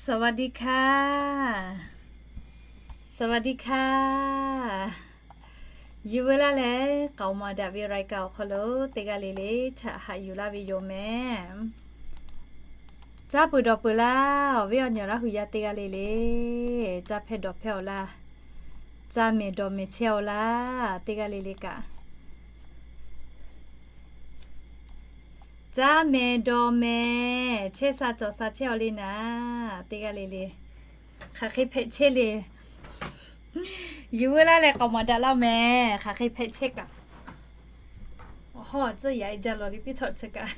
สวัสดีค่ะ สวัสดีค่ะ Yuˬ veu laˇ leh k'aoˍ maˍ daꞈ ve รายการ awˬ hk'aw lo teˇ g'aˇ le le htaꞈ haꞈ yuˬ laˇ ve yoˬ mehˍ. Caˇ peuˬ dawˬ peuˬ laˇ, awˬ viˉ awˬ nyi Laˇ hu yaˇ teˇ g'aˇ le le, caˇ hpehˇ dawˬ hpehˇ-aw laˇ, caˇ mehˍ dawˬ mehˍ chehˇ-aw laˇ, teˇ g'aˇ le le kaꞈ. Caˇ mehˍ dawˬ mehˍ chehˇ sha cawˬ sha chehˇ-aw le naˍ, teˇ g'aˇ le le hk'aˬ hk'e hpehꞈ chehˇ le. Yuˬ veu laˇ leh k'aoˍ maˍ daꞈ laˇ mehˍ, hk'aˬ hk'e hpehꞈ chehˇ kaꞈ. Awˬ hawˉ tcuhˇ yaꞈ-e jaˇ lawˬ le piˇ htawꞈ chi kaꞈ,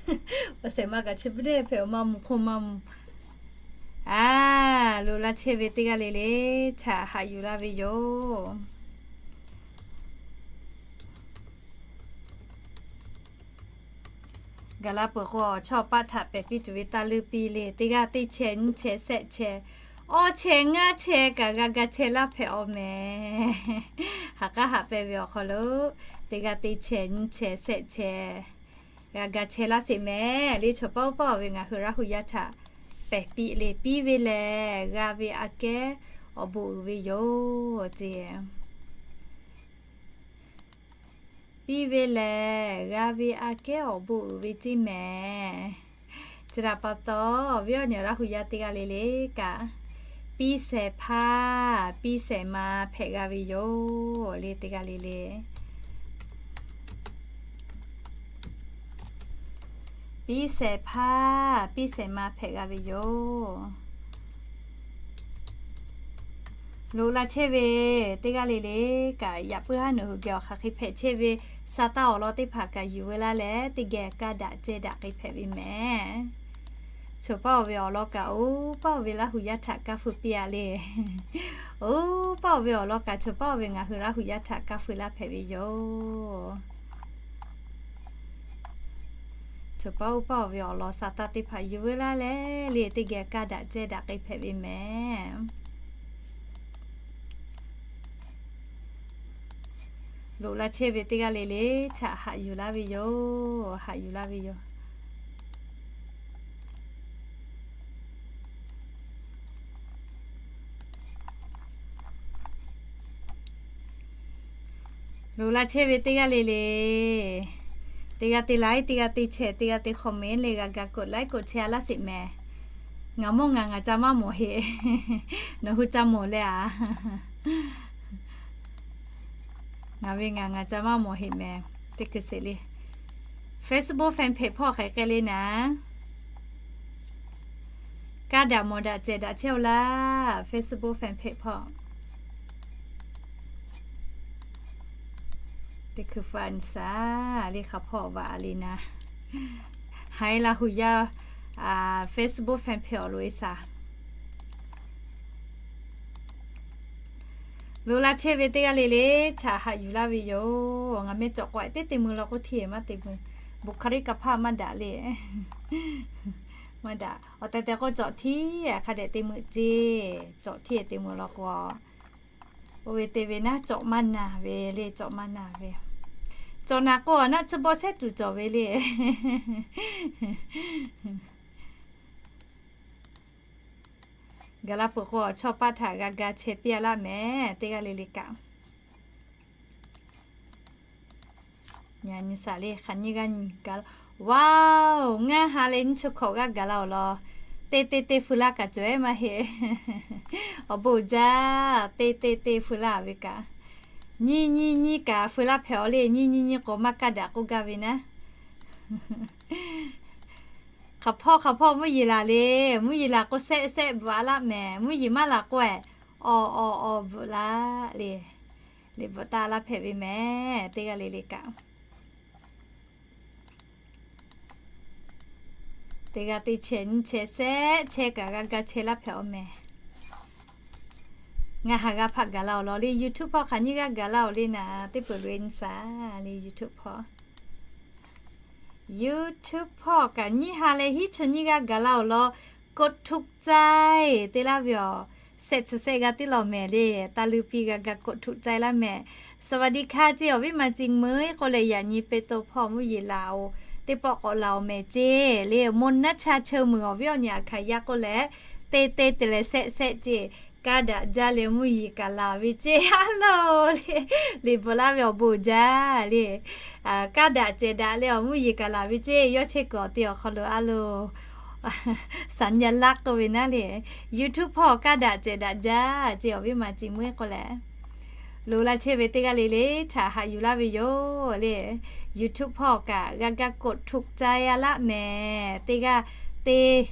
awˬ shehˍ ma kaꞈ chi beuꞈ hpehꞈ-aw maˇ mvuh hk'oˆ maˇ mvuh. A, loꞈ la chehˇ ve teˇ g'aˇ le le htaꞈ haꞈ yuˬ laˇ ve yoˬ. Gaˬ la peuˬ k'o, awˬ chawˇ paˆ htaꞈ pehˬ piˇ tuˬ ve taˇ leuˇ piˇ le. Teˇ g'aˇ teˇ chehˇ nyiˇ chehˇ shehˆ chehˇ awˇ chehˇ ngaˇ chehˇ kaꞈ g'a ga chehˇ laˇ hpehꞈ-aw mehˍ. Haꞈ k'aˉ haꞈ pehnˇ ve awˬ hk'aw lo, teˇ g'aˇ teˇ chehˇ nyiˇ chehˇ shehˆ chehˇ g'a ga chehˇ laˇ sheˍ mehˍ le. Chaw paˆ uˉ paˆ-aˬ ve ngaˬ hui Laˇ hu yaˇ htaꞈ pehˬ piˇ le. Piˇ ve lehˬ g'a ve aꞈ kehˉ awˬ bon uiˍ ve yoˬ ce. Piˇ ve lehˬ g'a ve aꞈ kehˉ awˬ bon uiˍ ve ceˇ mehˍ. Chi htaꞈ pa taw, awˬ viˉ awˬ nyi Laˇ hu yaˇ teˇ g'aˇ le le kaꞈ, piˇ shehˍ hpaˇ piˇ shehˍ ma hpehꞈ g'a ve yoˬ le teˇ g'aˇ le le. Piˇ shehˍ hpaˇ piˇ shehˍ ma hpehꞈ g'a ve yoˬ. Loꞈ la chehˇ ve teˇ g'aˇ le le kaꞈ, yaꞈ puiˉ haˉ nawˬ hui geh awˬ hk'aˬ hk'e hpehꞈ chehˇ ve, sa taˇ awˬ lawn teˇ hpaˍ kaꞈ yuˬ veu laˇ leh teˇ geh kaˇ daꞈ ceh daꞈ k'ai hpehꞈ ve mehˍ. Chaw paˆ-oˬ ve awˬ lawn kaꞈ, oˇ paˆ-oˬ ve Laˇ hu yaˇ htaꞈ kaˇ feu piˇ-a le. Oˇ paˆ-oˬ ve awˬ lawn kaꞈ, chaw paˆ-oˬ ve ngaˬ hui Laˇ hu yaˇ htaꞈ kaˇ feu laˇ hpehꞈ ve yoˬ. Chaw paˆ oˇ paˆ-oˬ ve awˬ lawn sa taˇ teˇ hpaˍ yuˬ veu laˇ leh le teˇ geh kaˇ daꞈ ceh daꞈ k'ai hpehꞈ ve mehˍ. Loꞈ la chehˇ ve teˇ g'aˇ le le htaꞈ haꞈ yuˬ laˇ ve yoˬ. Haꞈ yuˬ laˇ ve yoˬ. Loꞈ la chehˇ ve teˇ g'aˇ le le, teˇ g'aˇ teˇ like, teˇ g'aˇ teˇ share, teˇ g'aˇ teˇ comment le g'a ga กดไลค์ กดแชร์ laˇ sheˍ mehˍ. Ngaˬ mawˇ ngaˬ ngaˬ ca maˇ mawˬ heꞈ. Nawˬ hui ca mawˬ leh a. Ngaˬ ve ngaˬ ngaˬ ca maˇ mawˬ heꞈ mehˍ. Teˇ hkui sheˍ le. Facebook fan page hpawˇ hk'aˬ hk'e k'ai le naˍ. Kaˇ daꞈ mawˬ daꞈ cehˬ daꞈ chehˇ-oˆ laˇ, Facebook fan page hpawˇ. Teˇ hkui fa nyi shaˍ le hk'a hpawˇ vaꞈ le naˍ. Haiˉ Laˇ hu yaˇ Facebook fan page awˬ loꞈ-e shaˍ. Loꞈ la chehˇ ve teˇ g'aˇ le le htaꞈ haꞈ yuˬ laˇ ve yoˬ. Ngaˬ meh cawˬ k'awꞈ teˇ te mui law k'oˆ hteˇ maˇ te mui. บุคลิกภาพ maˇ daꞈ le. Maˇ daꞈ. Awˬ tehˬ tehˬ k'o cawˬ hteˇ hk'a dehꞈ te mui ceˇ. Cawˬ hteˇ te mui law k'o, oˇ ve te ve naˉ cawˬ maˇ naˬ ve le, cawˬ maˇ naˬ ve. Cawˬ naˬ k'o naˆ tsuhˇ bawˆ shehˉ tuˬ cawˬ ve le. Gaˬ la peuˬ k'o, chaw paˆ htaꞈ g'a ga chehˇ piˇ-a laˇ mehˍ, teˇ g'aˇ le le kaꞈ. Nyi shaˍ le, hk'aˬ nyiˇ g'aˇ nyi gaˬ la. Wow, ngaˇ ha leh nyiˇ chi hkawꞈ g'aˇ gaˬ la-oˬ law. Teˇ teˇ teˇ feu laˇ kaꞈ cawˬ-e maˇ heˆ. Awˬ bon uiˍ jaˇ, teˇ teˇ teˇ feu laˇ ve kaꞈ. Nyiˇ nyiˇ nyiˇ kaꞈ feu laˇ hpehꞈ-aw le, nyiˇ nyiˇ nyiˇ k'o maˇ kaˇ daꞈ k'oˆ gaˇ ve naˉ. Hk'aˬ hpawˇ hk'aˬ hpawˇ mvuhˇ yeˬ laˬ le, mvuhˇ yeˬ laˬ k'o shehˆ shehˆ bvuhꞈ-a laˇ mehˍ, mvuhˇ yeˬ maˇ laˬ k'o-e, awˬ awˬ awˬ bvuhꞈ laˇ le. Liꞈ bvuhꞈ taˍ laˇ hpehꞈ ve mehˍ, teˇ g'aˇ le le kaꞈ. Teˇ g'aˇ teˇ chehˇ nyiˇ chehˇ shehˆ chehˇ kaꞈ g'a ga chehˇ laˇ hpehꞈ-aw mehˍ. Ngaˬ haˍ g'a hpaꞈ gaˬ la-oˬ law le, YouTube hpawˇ hk'aˬ nyiˇ g'aˇ gaˬ la-oˬ le naˍ, teˇ peuˬ loꞈ-e nyi shaˍ le, YouTube hpawˇ. YouTube hpawˇ kaꞈ nyiˇ ha leh hiˉ chi nyiˇ g'aˇ gaˬ la-oˬ law, กดถูกใจ te laˇ ve awˬ, shehˆ chi shehˆ g'a teˇ lawˬ mehˍ le, taˇ leuˇ piˇ g'a ga กดถูกใจ laˇ mehˍ. สวัสดีค่ะ ceˇ awˬ viˉ ma Cing Meuiˉ k'oˆ leh, yaꞈ nyi เปโตร hpawˇ mvuhˇ yeˬ laˬ-oˬ, teˇ pawˆ k'awꞈ laˬ-oˬ mehˍ ceˇ le, Monaˉ Cha Cheu Meuˍ awˬ viˉ awˬ nyi Aˍhkaˍyaˇ k'oˆ leh, teˇ teˇ te leh shehˆ shehˆ ceˇ. Kaˇ daꞈ jaˇ leh mvuhˇ yeˬ kaꞈ laˬ ve ceˇ a loˬ le. Liꞈ bvuhꞈ laˇ ve awˬ bon jaˇ le. Kaˇ daꞈ cehˬ daꞈ leh awˬ mvuhˇ yeˬ kaꞈ laˬ ve ceˇ. Yawˇ chehˇ kuiˬ awˬ te awˬ hk'aw lo a loˬ, สัญลักษณ์ k'oˆ ve naˉ le. YouTube hpawˇ kaˇ daꞈ cehˬ daꞈ jaˇ ceˇ, awˬ viˉ ma ciˬ meuˇ k'oˆ leh, loꞈ la chehˇ ve teˇ g'aˇ le le htaꞈ haꞈ yuˬ laˇ ve yoˬ le. YouTube hpawˇ kaꞈ g'a ga กดถูกใจ a laˆ mehˍ. Teˇ g'aˇ teˇ,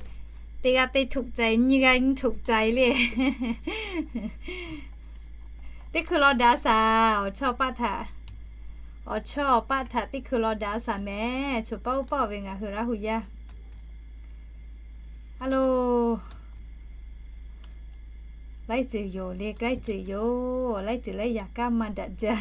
teˇ g'aˇ teˇ ถูกใจ, nyiˇ g'aˇ nyiˇ ถูกใจ le. Teˇ hkui law daꞈ shaˍ, awˬ chawˇ paˆ htaꞈ, awˬ chawˇ paˆ htaꞈ teˇ hkui law daꞈ shaˍ mehˍ. Choˬ paˆ uˉ paˆ ve ngaˬ hui Laˇ hu yaˇ a loˬ, laiˉ ceuˬ yoˬ le, laiˉ ceuˬ yoˬ, laiˉ ceuˬ laiˉ yaꞈ kaꞈ maˇ daꞈ jaˇ.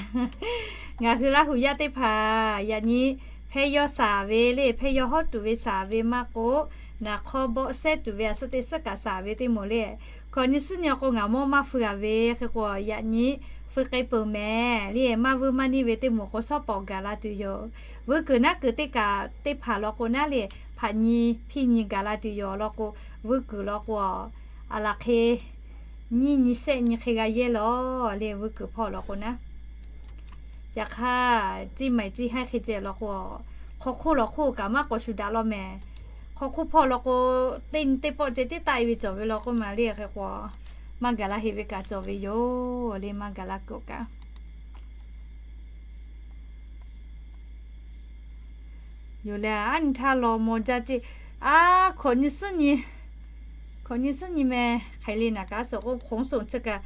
Ngaˬ hui Laˇ hu yaˇ teˇ hpaˍ yaꞈ nyi hpehˇ yaw shaˍ ve le, hpehˇ yaw hawˉ tuˬ ve shaˍ ve maˇ k'oˆ, naˍ hk'aw bawˆ sehˉ tuˬ ve a suhˉ teˇ suhˉ kaꞈ shaˍ ve teˇ moˍ le. Hkawꞈ nyi suhˉ nyi k'o ngaˬ mawˇ maˇ fui g'a ve hk'e k'o, yaꞈ nyi fui k'ai peuˬ mehˍ le. Maˇ vuiˇ maˇ neˇ ve teˇ moˍ k'o, shawˉ pawˍ gaˬ la tuˬ yoˬ. Vuiˇ kuiˬ naˉ kuiˬ teˇ kaꞈ teˇ hpaˍ law k'o naˉ le, hpaꞈ nyi hpiˇ nyi gaˬ la tuˬ yoˬ law k'o, vuiˇ kuiˬ law k'o, a laˬ hk'e nyiˇ nyi shehˆ nyi hk'e g'a yehˇ lawˬ le. Vuiˇ kuiˬ hpawˇ law k'o naˉ, yaꞈ hk'aˇ, ciˇ maiˍ ciˇ haiˉ hk'e ceh law k'o, hk'aw hk'oˆ lawˬ hk'oˆ kaꞈ maˇ k'awꞈ shuˍ daꞈ law mehˍ. Hk'aw hk'oˆ hpawˇ law k'o, teˇ nyi teˇ pawˆ ceh tiˉ taˆ e ve cawˬ ve law k'o maˬ le hk'e k'o, maˇ gaˬ la heꞈ ve kaꞈ cawˬ ve yoˬ le. Maˇ gaˬ la kuiˬ kaꞈ yoˬ le. A nyi htaˇ law maw jaˇ ceˇ. A, hkawꞈ nyi suhˉ nyi, hkawꞈ nyi suhˉ nyi meh hk'aˬ le naˍ kaꞈ a shuˍ k'o ขนส่ง chi kaꞈ,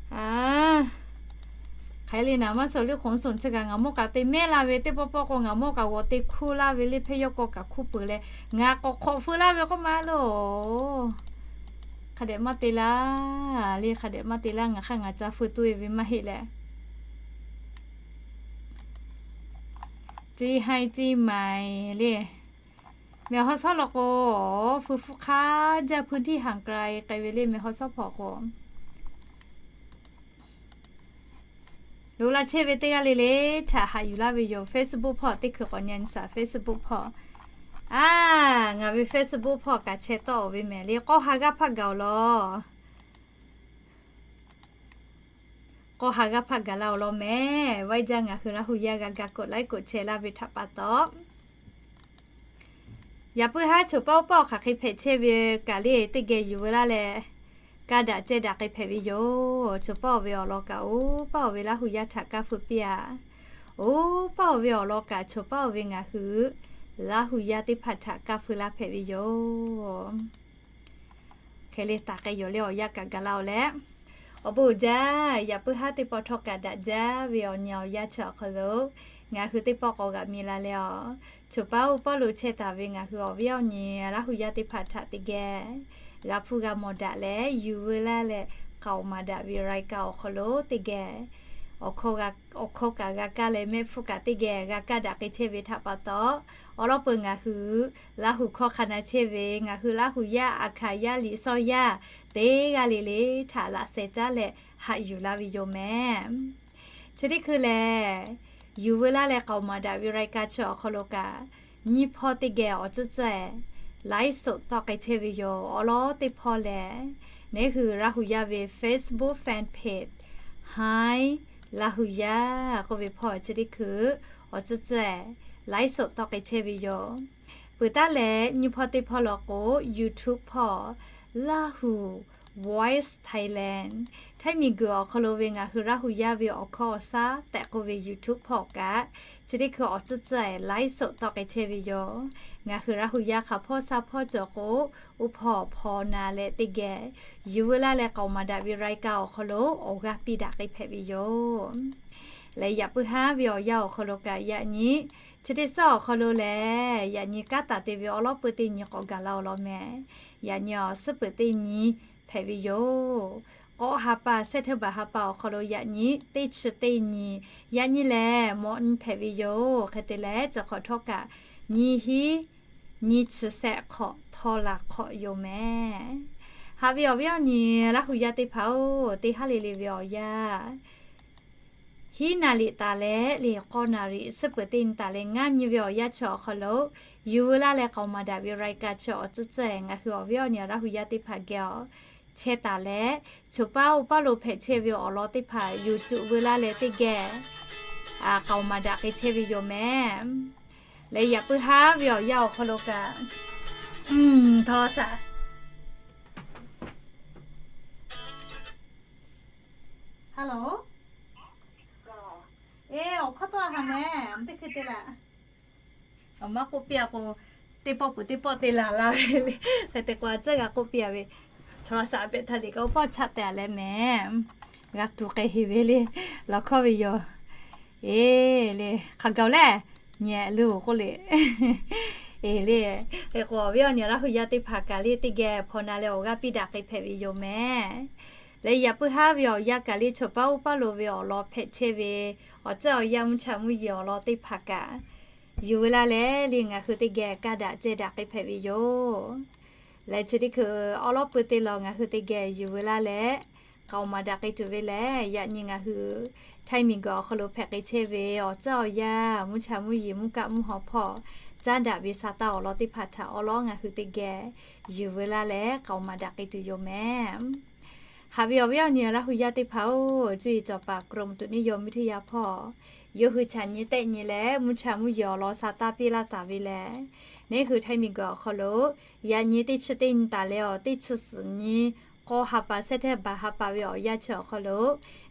a, hk'aˬ le naˍ maˇ shuˍ le ขนส่ง chi kaꞈ ngaˬ mawˇ kaꞈ te mehˉ la ve teˇ pawˆ pawˆ k'o, ngaˬ mawˇ kaꞈ g'awˬ te hkuˇ laˇ ve le. Hpehˇ yaw k'aw kaꞈ hkuˇ peuˬ leh, ngaˬ k'awꞈ hk'awꞈ feu laˇ ve k'oˆ ma loˬ. Hk'a dehꞈ maˇ te laˇ le, hk'a dehꞈ maˇ te laˇ. Ngaˬ hk'aˇ ngaˬ ca feu tuˬ e ve maˇ heˆ leh, ceˇ haiˉ ceˇ maiˍ le. Mehˬ haw shawˉ law k'o, feu hpfuhˇ hk'aˇ jaˇ พื้นที่ห่างไกล k'ai ve le. Mehˬ haw shawˉ hpawˇ k'o, loꞈ la chehˇ ve teˇ g'aˇ le le htaꞈ haꞈ yuˬ laˇ ve yoˬ. Facebook hpawˇ teˇ hkui k'awꞈ nyi nyi shaˍ. Facebook hpawˇ, a, ngaˬ ve Facebook hpawˇ kaꞈ chehˇ tawˆ-oˬ ve mehˍ le. K'awˇ ha g'aˇ hpaˆ gaˬ-oˬ law. K'awˇ ha g'aˇ hpaˆ gaˬ la-oˬ law mehˍ. Vaiˇ jaˇ ngaˬ hui Laˇ hu yaˇ g'a ga กดไลค์ กดแชร์ laˇ ve htaꞈ pa taw, yaꞈ puiˉ haˉ choˬ paˆ uˉ paˆ awˬ hk'aˬ hk'e hpehꞈ chehˇ ve kaꞈ le, teˇ geh yuˬ veu laˇ leh, kaˇ daꞈ cehˇ daꞈ k'ai hpehꞈ ve yoˬ. Choˬ paˆ-oˬ ve awˬ lawn kaꞈ, oˇ paˆ-oˬ ve Laˇ hu yaˇ htaꞈ kaˇ feu piˇ-a. Oˇ paˆ-oˬ ve awˬ lawn kaꞈ, choˬ paˆ-oˬ ve ngaˬ hui Laˇ hu yaˇ teˇ hpaˍ htaꞈ kaˇ feu laˇ hpehꞈ ve yoˬ. Hk'e le taˍ k'ai yoˬ le, awˬ yanˇ kaꞈ gaˬ la-oˬ leh, awˬ bon uiˍ jaˇ. Yaꞈ puiˉ haˉ teˇ pawˆ htawˇ kaꞈ daꞈ jaˇ ve awˬ nyi awˬ yanˇ chi awˬ hk'aw lo ngaˬ hui teˇ pawˆ k'awꞈ g'aꞈ mi la leh-aˬ, choˬ paˆ uˉ paˆ lo chehˇ taˍ ve ngaˬ hui awˬ viˉ awˬ nyi Laˇ hu yaˇ teˇ hpaˍ htaꞈ teˇ geh g'a hpuˇ g'a mawˬ daꞈ leh, yuˬ veu laˇ leh k'aoˍ maˍ daꞈ ve รายการ awˬ hk'aw lo teˇ geh awˬ hkawˇ kaꞈ g'a kaˇ leh, mehˆ hpfuhˇ kaꞈ teˇ geh g'a kaˇ daꞈ k'ai chehˇ ve htaꞈ pa taw, awˬ lawn peuˬ ngaˬ hui Laˇ hu hkawˇ hk'a na chehˇ ve ngaˬ hui Laˇ hu yaˇ, Aˍhkaˍ yaˇ, Liꞈ shawˇ yaˇ, teˇ g'aˇ le le htaꞈ laꞈ sheh caˉ leh haꞈ yuˬ laˇ ve yoˬ mehˍ. Chi teˇ hkui lehˬ, yuˬ veu laˇ leh k'aoˍ maˍ daꞈ ve รายการ chi awˬ hk'aw lo kaꞈ, nyiˇ hpawˇ teˇ geh awˬ tcuhˉ tcuhˉ-ehˍ ไลฟ์สด tawˆ k'ai chehˇ ve yoˬ. Awˬ lawn teˇ hpawˇ lehˬ, neˉ hui Laˇ hu yaˇ ve Facebook fan page Hi Laˇ hu yaˇ k'oˆ ve hpawˇ chi teˇ hkui awˬ tcuhˉ tcuhˉ-ehˍ ไลฟ์สด tawˆ k'ai chehˇ ve yoˬ. Peuˬ taˉ leh nyiˇ hpawˇ teˇ hpawˇ law k'o, YouTube hpawˇ Laˇ hu Voice Thailand, Htaiˇ miˬguiˬ awˬ hk'aw lo ve ngaˬ hui Laˇ hu yaˇ ve awˬ hkawˇ awˬ shaˉ tehꞈ k'oˆ ve YouTube hpawˇ kaꞈ, chi teˇ hkui awˬ tcuhˉ tcuhˉ-ehˍ ไลฟ์สด tawˆ k'ai chehˇ ve yoˬ. Ngaˬ hui Laˇ hu yaˇ hk'a hpawˇ shaˉ hpawˇ cawˬ k'o, uˉ hpawˇ hpawˇ na leh teˇ geh yuˬ veu laˇ leh k'aoˍ maˍ daꞈ ve รายการ awˬ hk'aw lo awˬ g'aˇ piˇ daꞈ k'ai hpehꞈ ve yoˬ. Leh yaꞈ puiˉ haˉ ve awˬ yanˇ awˬ hk'aw lo kaꞈ yaꞈ nyi, chi teˇ suhˉ awˬ hk'aw lo lehˬ, yaꞈ nyi kanˉ taˍ te ve awˬ lawn peuˬ teˇ nyi k'awꞈ gaˬ la-oˬ law mehˍ. Yaꞈ nyi awˬ suhˉ peuˬ teˇ nyi hpehꞈ ve yoˬ. K'awꞈ ha pa, September ha pa awˬ hk'aw lo yaꞈ nyi teˇ chi teˇ nyi, yaꞈ nyi lehˬ mawꞈ nyi hpehꞈ ve yoˬ. Hk'e te leh, chi hk'awꞈ htawˇ kaꞈ nyi hiˉ nyi chi shehˆ hk'awꞈ htawˇ laˬ hk'awꞈ yoˬ mehˍ. Haꞈ ve awˬ viˉ awˬ nyi Laˇ hu yaˇ teˇ hpaˍ-oˬ, teˇ haˉ le le ve awˬ yanˇ Hiˉ naˍ riˍ taˍ leh le k'awˇ naˍ riˍ suhˉ peuˬ teˇ nyi taˍ leh ngaˇ nyi ve awˬ yanˇ chi awˬ hk'aw lo, yuˬ veu laˇ leh k'aoˍ maˍ daꞈ ve รายการ chi awˬ tcuhˉ tcuhˉ ngaˬ hui awˬ viˉ awˬ nyi Laˇ hu yaˇ teˇ hpaˍ geh awˬ chehˇ taˍ leh, choˬ paˉ oˇ paˉ lo hpehꞈ chehˇ ve awˬ lawn teˇ hpaˍ yuˬ tuˬ veu laˇ leh teˇ geh k'aoˍ maˍ daꞈ k'ai chehˇ ve yoˬ mehˍ. Leh yaꞈ puiˉ haˉ ve awˬ yanˇ awˬ hk'aw lo kaꞈ, htawˇ saˍ, Hello. Eˬ, awˬ hkawˇ tawˆ a haˍ mehˍ, teˇ hkui te laˬ. Awˬ maˇ k'oˆ piˇ a k'o, teˇ pawˆ peuˬ teˇ pawˆ te laˬ la ve le. Hk'e te k'o a tcuhˉ g'a k'oˆ piˇ a ve, htawˇ saˍ pehꞈ htaˇ liꞈ kaꞈ oˇ pawˆ chaˆ tehꞈ a leh mehˍ, g'a tuˬ k'ai heˍ ve le, lawˬ hkawˇ ve yoˬ. Eˬ le, hk'a gaˬ lehˬ, nyehꞈ le k'oˆ le. Eˬ le, hk'e k'o awˬ viˉ awˬ nyi Laˇ hu yaˇ teˇ hpaˍ kaꞈ le teˇ geh hpaw na leh awˬ g'aˇ piˇ daꞈ k'ai hpehꞈ ve yoˬ mehˍ. Leh yaꞈ puiˉ haˉ ve awˬ yanˇ kaꞈ le choˬ paˉ oˇ paˉ lo ve awˬ lawn hpehꞈ chehˇ ve awˬ tcuhˉ awˬ yanˇ mvuhˇ cha mvuhˇ yeˬ awˬ lawn teˇ hpaˍ kaꞈ yuˬ veu laˇ leh le ngaˬ hui teˇ geh kaˇ daꞈ ceh daꞈ k'ai hpehꞈ ve yoˬ. Leh chi teˇ hkui awˉ lawˉ pui teˇ law ngaˬ hui teˇ geh yuˬ veu laˇ leh k'aoˍ maˍ daꞈ k'ai tuˬ ve lehˬ, yaꞈ nyi ngaˬ hui Htaiˇ miˬguiˬ awˬ hk'aw lo hpehꞈ k'ai chehˇ ve awˬ tcuhˉ awˬ yanˇ mvuhˇ cha mvuhˇ yeˬ mvuhˇ kaˆ mvuhˇ haw hpawˇ caˉ daꞈ ve sa taˇ awˬ lawn teˇ hpaˍ htaꞈ awˉ lawˉ ngaˬ hui teˇ geh yuˬ veu laˇ leh k'aoˍ maˍ daꞈ k'ai tuˬ yoˬ mehˍ. Haꞈ ve awˬ viˉ awˬ nyi Laˇ hu yaˇ teˇ hpaˍ-oˬ, cuˇ yiˍ cawˬ paˍ กรมอุตุนิยมวิทยา hpawˇ yawˇ hui chaꞈ nyi tehˆ nyi leh mvuhˇ cha mvuhˇ yeˬ awˬ lawn sa taˇ piˇ laˇ taˍ ve lehˬ, neˇ hui Htaiˇ miˬguiˬ awˬ hk'aw lo yaꞈ nyi teˇ chi teˇ nyi taˍ leh awˬ teˇ chi suhˍ nyi k'awˇ ha pa sehˉ htehˇ baˬ ha pa ve awˬ yanˇ chi awˬ hk'aw lo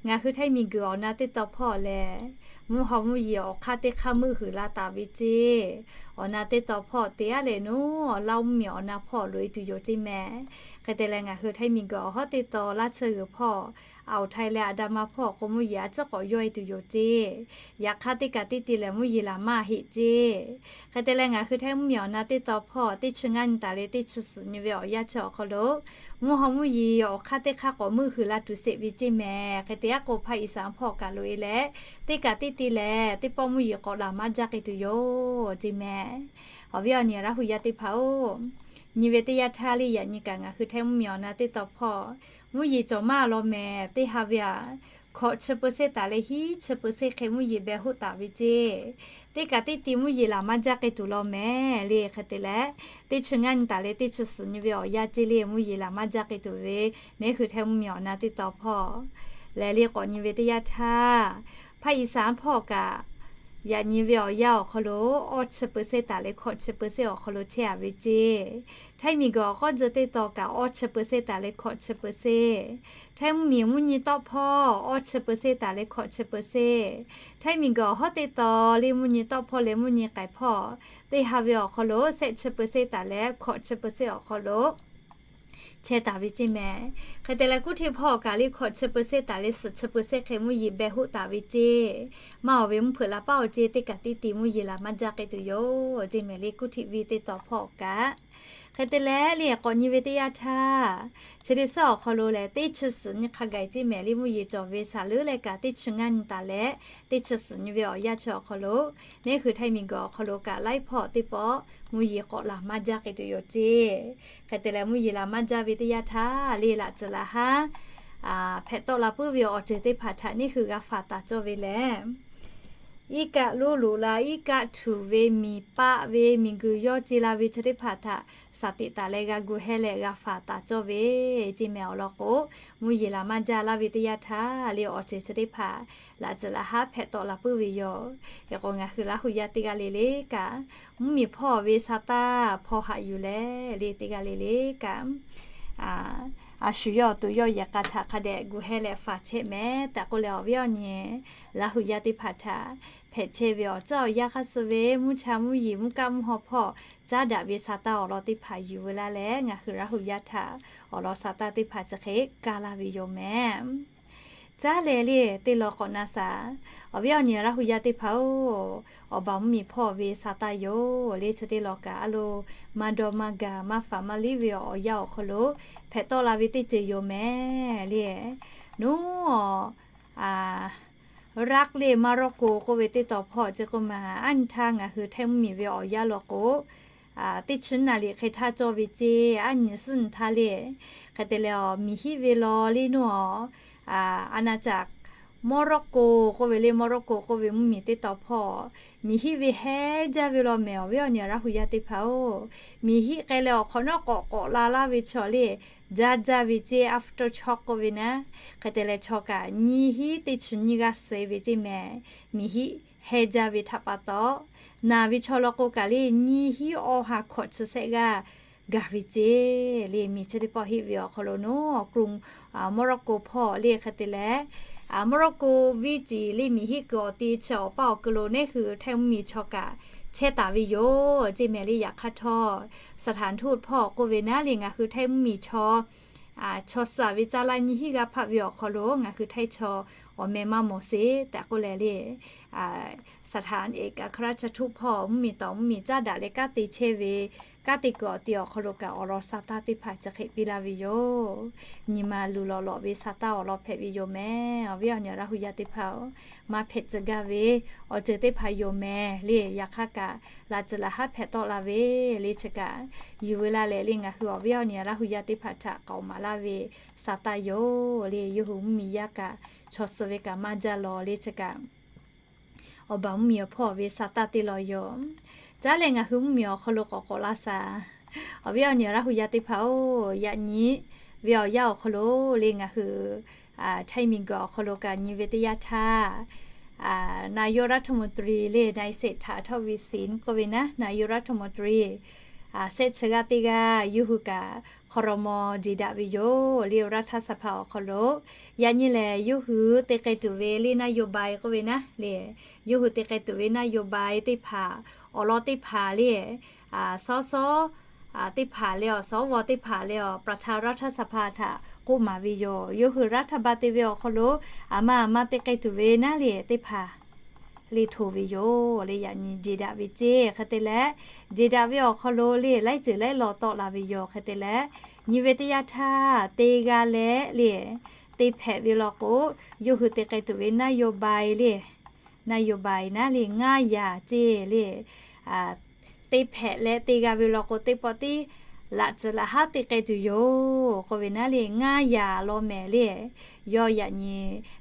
ngaˬ hui Htaiˇ miˬguiˬ awˬ na teˇ taw hpawˇ lehˬ, mvuhˇ haw mvuhˇ yeˬ awˬ hk'aˇ teˇ hk'aˇ meuˆ huiˍ la taˍ ve ceˇ. Awˬ na teˇ taw hpawˇ te aˉ leh nuˉ awˬ Laˇ mvuhˇ miˬ awˬ na hpawˇ loꞈ e tuˬ yoˬ ceˇ mehˍ. Hk'e te leh ngaˬ hui Htaiˇ miˬguiˬ awˬ hawˉ teˇ taw laˇ tsuhˇ g'uiˬ hpawˇ, awˬ Htaiˇ leh aˬ daꞈ ma hpawˇ k'o mvuhˇ yeˬ a ciˉ k'awꞈ yawˇ e tuˬ yoˬ ceˇ. Yaꞈ hk'aˇ teˇ kaꞈ teˇ te lehˬ mvuhˇ yeˬ laˬ maˇ heˆ ceˇ. Hk'e te leh ngaˬ hui Htaiˇ mvuhˇ miˬ awˬ na teˇ taw hpawˇ teˇ chi ngaˇ nyi taˍ leh teˇ chi suhˍ nyi ve awˬ yanˇ chi awˬ hk'aw lo mvuhˇ haw mvuhˇ yeˬ awˬ hk'aˇ teˇ hk'aˇ k'awꞈ meuˆ huiˍ la tuˬ sheˍ ve ceˇ mehˍ. Hk'e te aˉ k'o ภาคอีสาน hpawˇ kaꞈ loꞈ e leh, teˇ kaꞈ teˇ te lehˬ teˇ pawˆ mvuhˇ yeˬ k'awꞈ laˬ maˇ jaˇ k'ai tuˬ yoˬ ceˇ mehˍ. Awˬ viˉ awˬ nyi Laˇ hu yaˇ teˇ hpaˍ-oˬ, nyi ve teˇ yanˇ htaˇ le yaꞈ nyi kaꞈ ngaˬ hui Htaiˇ mvuhˇ miˬ awˬ na teˇ taw hpawˇ mvuhˇ yeˬ cawˬ maˇ law mehˍ teˇ ha ve aꞈ, hkawꞈ chi เปอร์เซ็นต์ taˍ leh hiˉ chi เปอร์เซ็นต์ hk'e mvuhˇ yeˬ beh hoˆ taˍ ve ceˇ. Teˇ kaꞈ teˇ te mvuhˇ yeˬ laˬ maˇ jaˇ k'ai tuˬ law mehˍ le. Hk'e te leh, teˇ chi ngaˇ nyi taˍ leh teˇ chi suhˍ nyi ve awˬ yanˇ ceˇ le mvuhˇ yeˬ laˬ maˇ jaˇ k'ai tuˬ ve, neˇ hui Htaiˇ mvuhˇ miˬ awˬ na teˇ taw hpawˇ lehˬ le k'awꞈ nyi ve teˇ yanˇ htaˇ, ภาคอีสาน hpawˇ kaꞈ yaꞈ nyi ve awˬ yanˇ awˬ hk'aw lo awˇ chi เปอร์เซ็นต์ taˍ leh hkawꞈ chi เปอร์เซ็นต์ awˬ hk'aw lo chehˇ a ve ceˇ. Htaiˇ miˬguiˬ awˬ k'awˇ jeu teˇ taw kaꞈ awˇ chi เปอร์เซ็นต์ taˍ leh hkawꞈ chi เปอร์เซ็นต์, Htaiˇ mvuhˇ miˬ mvuhˇ nyi tawˆ hpawˇ awˇ chi เปอร์เซ็นต์ taˍ leh hkawꞈ chi เปอร์เซ็นต์, Htaiˇ miˬguiˬ awˬ hawˉ teˇ taw le mvuhˇ nyi tawˆ hpawˇ leh mvuhˇ nyi k'ai hpawˇ teˇ ha ve awˬ hk'aw lo shehˆ chi เปอร์เซ็นต์ taˍ leh hkawꞈ chi เปอร์เซ็นต์ awˬ hk'aw lo chehˇ taˍ ve ceˇ mehˍ. Hk'e te leh กรุงเทพ hpawˇ kaꞈ le hkawꞈ chi เปอร์เซ็นต์ taˍ leh suhˍ chi เปอร์เซ็นต์ hk'e mvuhˇ yeˬ beh hoˆ taˍ ve ceˇ. Maˇ awˬ ve mvuhˇ hpeuꞈ laˬ paˉ awˬ ceˇ teˇ kaꞈ teˇ te mvuhˇ yeˬ laˬ maˇ jaˇ k'ai tuˬ yoˬ ceˇ mehˍ le กรุงเทพ venˇ teˇ taw hpawˇ kaꞈ. Hk'e te leh le k'awꞈ nyi ve teˇ yanˇ htaˇ, chi teˇ suhˉ awˬ hk'aw lo lehˬ teˇ chi suhˍ nyi hk'a gaˬ ceˇ mehˍ le mvuhˇ yeˬ cawˬ ve saˍ leuˉ leh kaꞈ teˇ chi ngaˇ nyi taˍ leh teˇ chi suhˍ nyi ve awˬ yanˇ chi awˬ hk'aw lo, neˇ hui Htaiˇ miˬguiˬ awˬ hk'aw lo kaꞈ laiˉ hpawˇ teˇ pawˆ mvuhˇ yeˬ k'awꞈ laˬ maˇ jaˇ k'ai tuˬ yoˬ ceˇ. Hk'e te leh mvuhˇ yeˬ laˬ maˇ jaˇ ve teˇ yanˇ htaˇ le laꞈ tcuhˍ laꞈ haˉ hpehꞈ tawˆ la puiˉ ve awˬ ceuˬ teˇ hpaˍ htaꞈ neˇ hui g'a faˍ taˍ cawˇ ve lehˬ, iˉ kaˆ loˇ loꞈ la iˉ kaˆ htuꞈ ve miˬ paˆ ve miˬguiˬ yawˇ ce la ve chi teˇ hpaˍ htaꞈ shaˍ teꞈ taˍ leh g'a gu heh leh g'a faˍ taˍ cawˇ ve ceˇ mehˍ. Awˬ lawn k'o, mvuhˇ yeˬ laˬ maˇ jaˇ laˇ ve teˇ yanˇ htaˇ le awˬ ceuˬ chi teˇ hpaˍ laꞈ tcuhˍ laꞈ haˉ hpehꞈ tawˆ la puiˉ ve yoˬ. Hk'e k'o ngaˬ hui Laˇ hu yaˇ teˇ g'aˇ le le kaꞈ, mvuhˇ miˬ hpawˇ ve sa taˇ hpawˇ haꞈ yuˬ leh le teˇ g'aˇ le le kaꞈ, a shu yawˇ awˬ to yawˇ yehˬ k'a htaꞈ hk'a dehꞈ gu heh leh faˍ chehˇ mehˍ tehꞈ k'oˆ leh awˬ viˉ awˬ nyi Laˇ hu yaˇ teˇ hpaˍ htaꞈ hpehꞈ chehˇ ve awˬ tcuhˉ awˬ yanˇ hk'aˇ suh ve mvuhˇ cha mvuhˇ yeˬ mvuhˇ kaˆ mvuhˇ haw hpawˇ caˉ daꞈ ve sa taˇ awˬ lawn teˇ hpaˍ yuˬ veu laˇ leh ngaˬ hui Laˇ hu yaˇ htaꞈ awˬ lawn sa taˇ teˇ hpaˍ chi hk'e kaˇ laˇ ve yoˬ mehˍ. Caˉ leh le teˇ law k'awꞈ na shaˍ, awˬ viˉ awˬ nyi Laˇ hu yaˇ teˇ hpaˍ-oˬ, awˬ baˬ mvuhˇ miˬ hpawˇ ve sa taˇ yoˬ le chi teˇ law kaꞈ a lo maˇ dawˇ maˇ gaˬ maˇ faˍ maˇ liˇ ve awˬ yanˇ awˬ hk'aw lo hpehꞈ tawˆ la ve teˇ ceuˬ yoˬ mehˍ le. Nuˉ a, Iraq le Morocco k'oˆ ve teˇ taw hpawˇ chi k'oˆ ma, aˉ nyi htaˇ ngaˬ hui Htaiˇ mvuhˇ miˬ ve awˬ yanˇ law k'o, teˇ chi naˍ riˍ hk'e htaˇ cawˇ ve ceˇ, aˉ nyi suhˉ nyi htaˇ le. Hk'e te leh awˬ miˬ hiˆ ve law le nuˇ awˬ, a na caꞈ Mawˇ rokˇ ko k'oˆ ve le, Mawˇ rokˇ ko k'oˆ ve mvuhˇmiˬ teˇ tawn hpawˇ, miˬ hiˆ ve heˇ jaˇ ve law mehˍ. Awˬ viˉ awˬ nyi Laˇ hu yaˇ teˇ hpaˍ-oˬ, miˬ hiˆ k'ai leh awˬ hk'awꞈ nawˉ k'awꞈ k'awꞈ la laˇ ve chaw le, jaˇ jaˇ ve ceˇ, aftershock k'oˆ ve naˉ. Hk'e te leh chaw kaꞈ nyiˇ hinˉ teˇ chi nyiˇ g'aˇ suh ve ceˇ mehˍ. Miˬ hiˆ heˇ jaˇ ve htaꞈ pa taw, naˬ ve chaw law k'o kaꞈ le nyiˇ hinˉ awˇ ha hkawꞈ chi sehˆ g'aˇ gaˬ ve ceˇ le. Miˬ chi teˇ pawˆ hiˆ ve awˬ hk'aw lo naˉ, awˬ กรุง Mawˇ rokˇ ko hpawˇ le. Hk'e te leh Mawˇ rokˇ ko viˇ ciˍ le miˬ hiˆ kuiˬ awˬ ti chi awˬ paˇ awˬ kuiˬ lo neˉ hui Htaiˇ mvuhˇmiˬ chaw kaꞈ chehˇ taˍ ve yoˬ ceˇ mehˍ le. Yaꞈ hk'aˇ htawˇ สถานทูต hpawˇ k'oˆ ve naˉ le, ngaˬ hui Htaiˇ mvuhˇmiˬ chaw chaw suh ve caˇ laˇ nyiˇ hinˉ g'aˇ hpaˆ ve awˬ hk'aw lo ngaˬ hui Htaiˇ chaw awˬ meh maˇ mawˬ sheˍ tehꞈ k'oˆ leh le, สถานเอกอัครราชทูต hpawˇ mvuhˇmiˬ tawˍ mvuhˇmiˬ caˉ daꞈ leh kanˉ te chehˇ ve kanˉ te kuiˬ awˬ ti awˬ hk'aw lo kaꞈ awˬ lawn sa taˇ teˇ hpaˍ chi hk'e piˇ laˇ ve yoˬ. Nyi ma luˬ lawꞈ lawꞈ ve sa taˇ awˬ lawn hpehꞈ ve yoˬ mehˍ. Awˬ viˉ awˬ nyi Laˇ hu yaˇ teˇ hpaˍ-oˬ, maˇ hpehꞈ tcuh gaˇ ve awˬ ceuˬ teˇ hpaˍ yoˬ mehˍ le. Yaꞈ hk'aˇ kaꞈ laꞈ tcuhˍ laꞈ haˉ hpehꞈ tawˆ la ve le chi kaꞈ yuˬ ve laˇ leh le, ngaˬ hui awˬ viˉ awˬ nyi Laˇ hu yaˇ teˇ hpaˍ htaꞈ k'aoˍ maˍ laˇ ve sa taˇ yoˬ le. Yawˇ hui mvuhˇmiˬ yaˇ kaꞈ chaw suh ve kaꞈ maˇ jaˇ lawˬ le chi kaꞈ awˬ baˬ mvuhˇmiˬ awˬ hpawˇ ve sa taˇ te lawˬ yoˬ. Caˉ leh ngaˬ hui mvuhˇmiˬ awˬ hk'aw lo k'awꞈ k'awꞈ laˇ shaˍ. Awˬ viˉ awˬ nyi Laˇ hu yaˇ teˇ hpaˍ-oˬ, yaꞈ nyi ve awˬ yanˇ awˬ hk'aw lo le ngaˬ hui Htaiˇ miˬguiˬ awˬ hk'aw lo kaꞈ nyi ve teˇ yanˇ htaˇ นายกรัฐมนตรี le นายเศรษฐา ทวีสิน k'oˆ ve naˉ, นายกรัฐมนตรี sehˆ chi g'aˇ teˇ g'aˇ yawˇ hui kaꞈ ครม. jeˬ daꞈ ve yoˬ le. รัฐสภา awˬ hk'aw lo yaꞈ nyi lehˬ yawˇ hui te k'ai tuˬ ve le นโยบาย k'oˆ ve naˉ le, yawˇ hui te k'ai tuˬ ve นโยบาย teˇ hpaˍ, awˬ lawn teˇ hpaˍ le, sawˉ sawˉ teˇ hpaˍ le awˬ, สว. teˇ hpaˍ le awˬ, ประธานรัฐสภา htaꞈ k'oˆ maˍ ve yoˬ. Yawˇ hui รัฐบาล te ve awˬ hk'aw lo aˬ ma aˬ ma te k'ai tuˬ ve naˉ le teˇ hpaˍ le hto ve yoˬ le. Yaꞈ nyi jeˬ daꞈ ve ceˇ. Hk'e te leh jeˬ daꞈ ve awˬ hk'aw lo le laiˉ ceuˬ laiˉ law tawˆ la ve yoˬ. Hk'e te leh nyi ve teˇ yanˇ htaˇ te g'a leh le te hpehꞈ ve law k'o, yawˇ hui te k'ai tuˬ ve นโยบาย le นโยบาย naˉ le ngaˇ yaˍ ceˇ le te hpehꞈ leh te g'a ve law k'o, teˇ pawˆ tiˉ laꞈ tcuhˍ laꞈ haˉ te k'ai tuˬ yoˬ k'oˆ ve naˉ le ngaˇ yaˍ law mehˍ le. Yawˇ yaꞈ nyi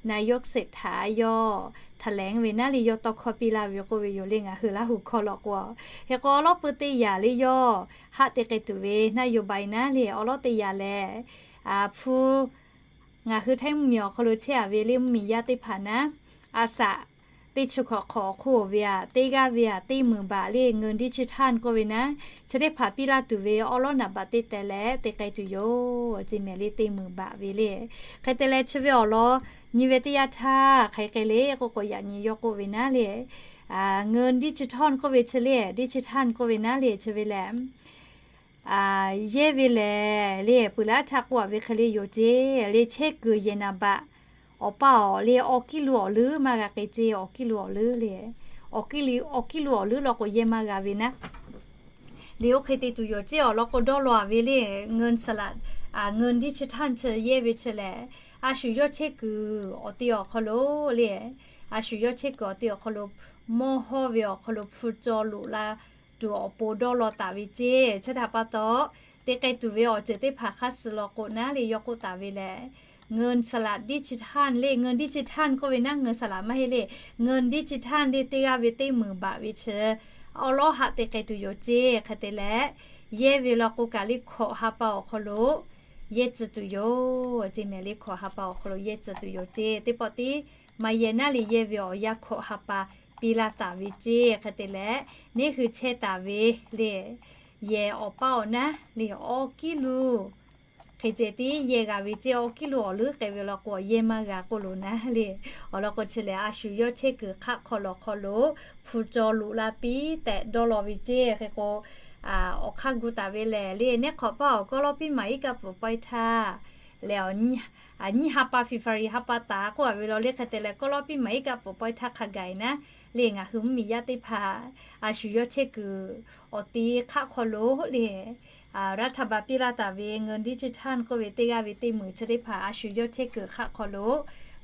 นายกเศรษฐา yawˇ แถลง ve naˉ le yawˇ tawˇ hkawˇ piˇ laˇ ve k'oˆ ve yoˬ le. Ngaˬ hui Laˇ hu hkawˇ law k'o, hk'e k'o awˉ lawˉ peu teˇ yaˍ le yawˇ haˆ te k'ai tuˬ ve นโยบาย naˉ le awˉ lawˉ teˇ yaˍ lehˬ, hpu ngaˬ hui Htaiˇ mvuhˇmiˬ awˬ hk'aw lo chehˇ a ve le mvuhˇmiˬ yaˇ teˇ hpaˍ naˉ, a saꞈ teˇ chi hkawꞈ hk'awꞈ awˬ hk'oˆ ve aꞈ teˇ g'aˇ ve aꞈ teˇ meunˍ baꞈ le เงินดิจิทัล k'oˆ ve naˉ, chi teˇ hpaˍ piˇ laˇ tuˬ ve awˉ lawˉ naˍ baꞈ teˇ teh leh te k'ai tuˬ yoˬ ceˇ mehˍ le teˇ meunˍ baꞈ ve le. Hk'e te leh chi ve awˬ lawn nyi ve teˇ yanˇ htaˇ hk'aˬ hk'e le k'oˆ k'o, yaꞈ nyi yawˇ k'oˆ ve naˉ le, เงินดิจิทัล k'oˆ ve chi le, ดิจิทัล k'oˆ ve naˉ le chi ve lehˬ, yehˇ ve lehˬ le peuˬ laˇ htaˇ k'oˆ a ve hk'e le yoˬ ceˇ le chehˇ kuiˬ yehˬ naˍ baꞈ awˬ paˇ awˬ le awˬ kiˇ lu awˬ leuˉ maˇ g'a k'ai ceˇ. Awˬ kiˇ lu awˬ leuˉ le, awˬ kiˇ lu awˬ kiˇ lu awˬ leuˉ law k'o yehˇ maˇ g'a ve naˉ le oˇ hk'e te tuˬ yoˬ ceˇ. Awˬ lawn k'o dawˇ law a ve le เงินสลัด, เงินดิจิทัล chi yehˇ ve chi lehˬ, a shu yawˇ chehˇ kuiˬ awˬ ti awˬ hk'aw lo le, a shu yawˇ chehˇ kuiˬ awˬ ti awˬ hk'aw lo mawˇ hawˇ ve awˬ hk'aw lo hpu caw loꞈ la tuˬ awˬ pon dawˇ law taˍ ve ceˇ. Chi htaꞈ pa taw, te k'ai tuˬ ve awˬ ceuˬ teˇ hpaˍ hk'aˇ suh law k'o naˉ le yawˇ k'oˆ taˍ ve lehˬ, เงินสลัดดิจิทัล le เงินดิจิทัล k'oˆ ve naˉ เงินสลัด maˇ heˆ le, เงินดิจิทัล le teˇ g'aˇ ve teˇ meunˍ baꞈ ve chi awˉ lawˉ haꞈ te k'ai tuˬ yoˬ ceˇ. Hk'e te leh, yehˇ ve law k'o kaꞈ le hkawꞈ ha pa awˬ hk'aw lo yehˇ tcuh tuˬ yoˬ ceˇ mehˍ le hkawꞈ ha pa awˬ hk'aw lo yehˇ tcuh tuˬ yoˬ ceˇ. Teˇ pawˆ tiˉ maˇ yehˇ naˉ le yehˇ ve awˬ yanˇ hkawꞈ ha pa piˇ laˇ taˍ ve ceˇ. Hk'e te leh, neˉ hui chehˇ taˍ ve le yehˬ awˬ paˇ awˬ naˉ le awˬ kiˇ lu hk'e ceh tiˉ yehˇ g'a ve ceˇ. Awˬ kiˇ lu awˬ leuˉ k'ai ve law k'o yehˇ maˇ g'a k'oˆ lo naˉ le. Awˬ lawn k'o chi lehˬ, a shu yawˇ chehˇ kuiˬ hk'aˆ hk'aw lawˬ hk'aw lo hpu caw loꞈ la piˇ tehꞈ dawˇ law ve ceˇ. Hk'e k'o, awˬ hk'aˇ gu taˍ ve lehˬ le, neˉ hk'awꞈ paˇ awˬ kawˇ lawˇ piˇ maˍ iˉ kaˆ pfuhˍ pawehˇ htaˇ lehˬ, nyiˇ ha pa February ha pa taˍ k'oˆ a ve law le. Hk'e te leh kawˇ lawˇ piˇ maˍ iˉ kaˆ pfuhˍ pawehˇ htaˇ hk'a gaˬ e naˉ le ngaˬ hui mvuhˇmiˬ yaˇ teˇ hpaˍ a shu yawˇ chehˇ kuiˬ awˬ ti hk'aˆ hk'aw lo le รัฐบาล piˇ laˇ taˍ ve เงินดิจิทัล k'oˆ ve teˇ g'aˇ ve teˇ meunˍ chi teˇ hpaˍ a shu yawˇ chehˇ kuiˬ hk'aˆ hk'aw lo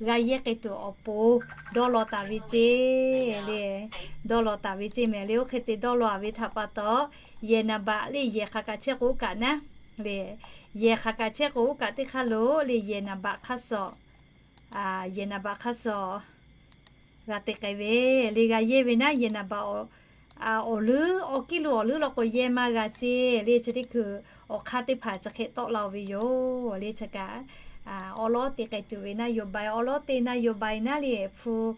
g'a yehˇ k'ai tuˬ awˬ pon dawˇ law taˍ ve ceˇ le. Dawˇ law taˍ ve ceˇ mehˍ le. Oˇ hk'e te dawˇ law a ve htaꞈ pa taw, yehˬ naˍ baꞈ le yehˬ hk'aˬ kaꞈ chehˇ k'o oˇ kaꞈ naˉ le, yehˬ hk'aˬ kaꞈ chehˇ k'o oˇ kaꞈ teˇ hk'aˇ lo le yehˬ naˍ baꞈ hk'aˇ suh yehˬ naˍ baꞈ hk'a suh g'a te k'ai ve le. G'a yehˇ ve naˉ, yehˬ naˍ baꞈ awˬ leuˉ, awˬ kiˇ lo awˬ leuˉ law k'o yehˇ maˇ g'a ceˇ le. Chi teˇ hkui awˬ hk'aˇ teˇ hpaˍ chi hk'e tawˆ la-o ve yoˬ le. Chi kaꞈ awˉ lawˉ te k'ai tuˬ ve naˉ yoˬ bai, awˉ lawˉ te naˉ yoˬ bai naˉ le, hpu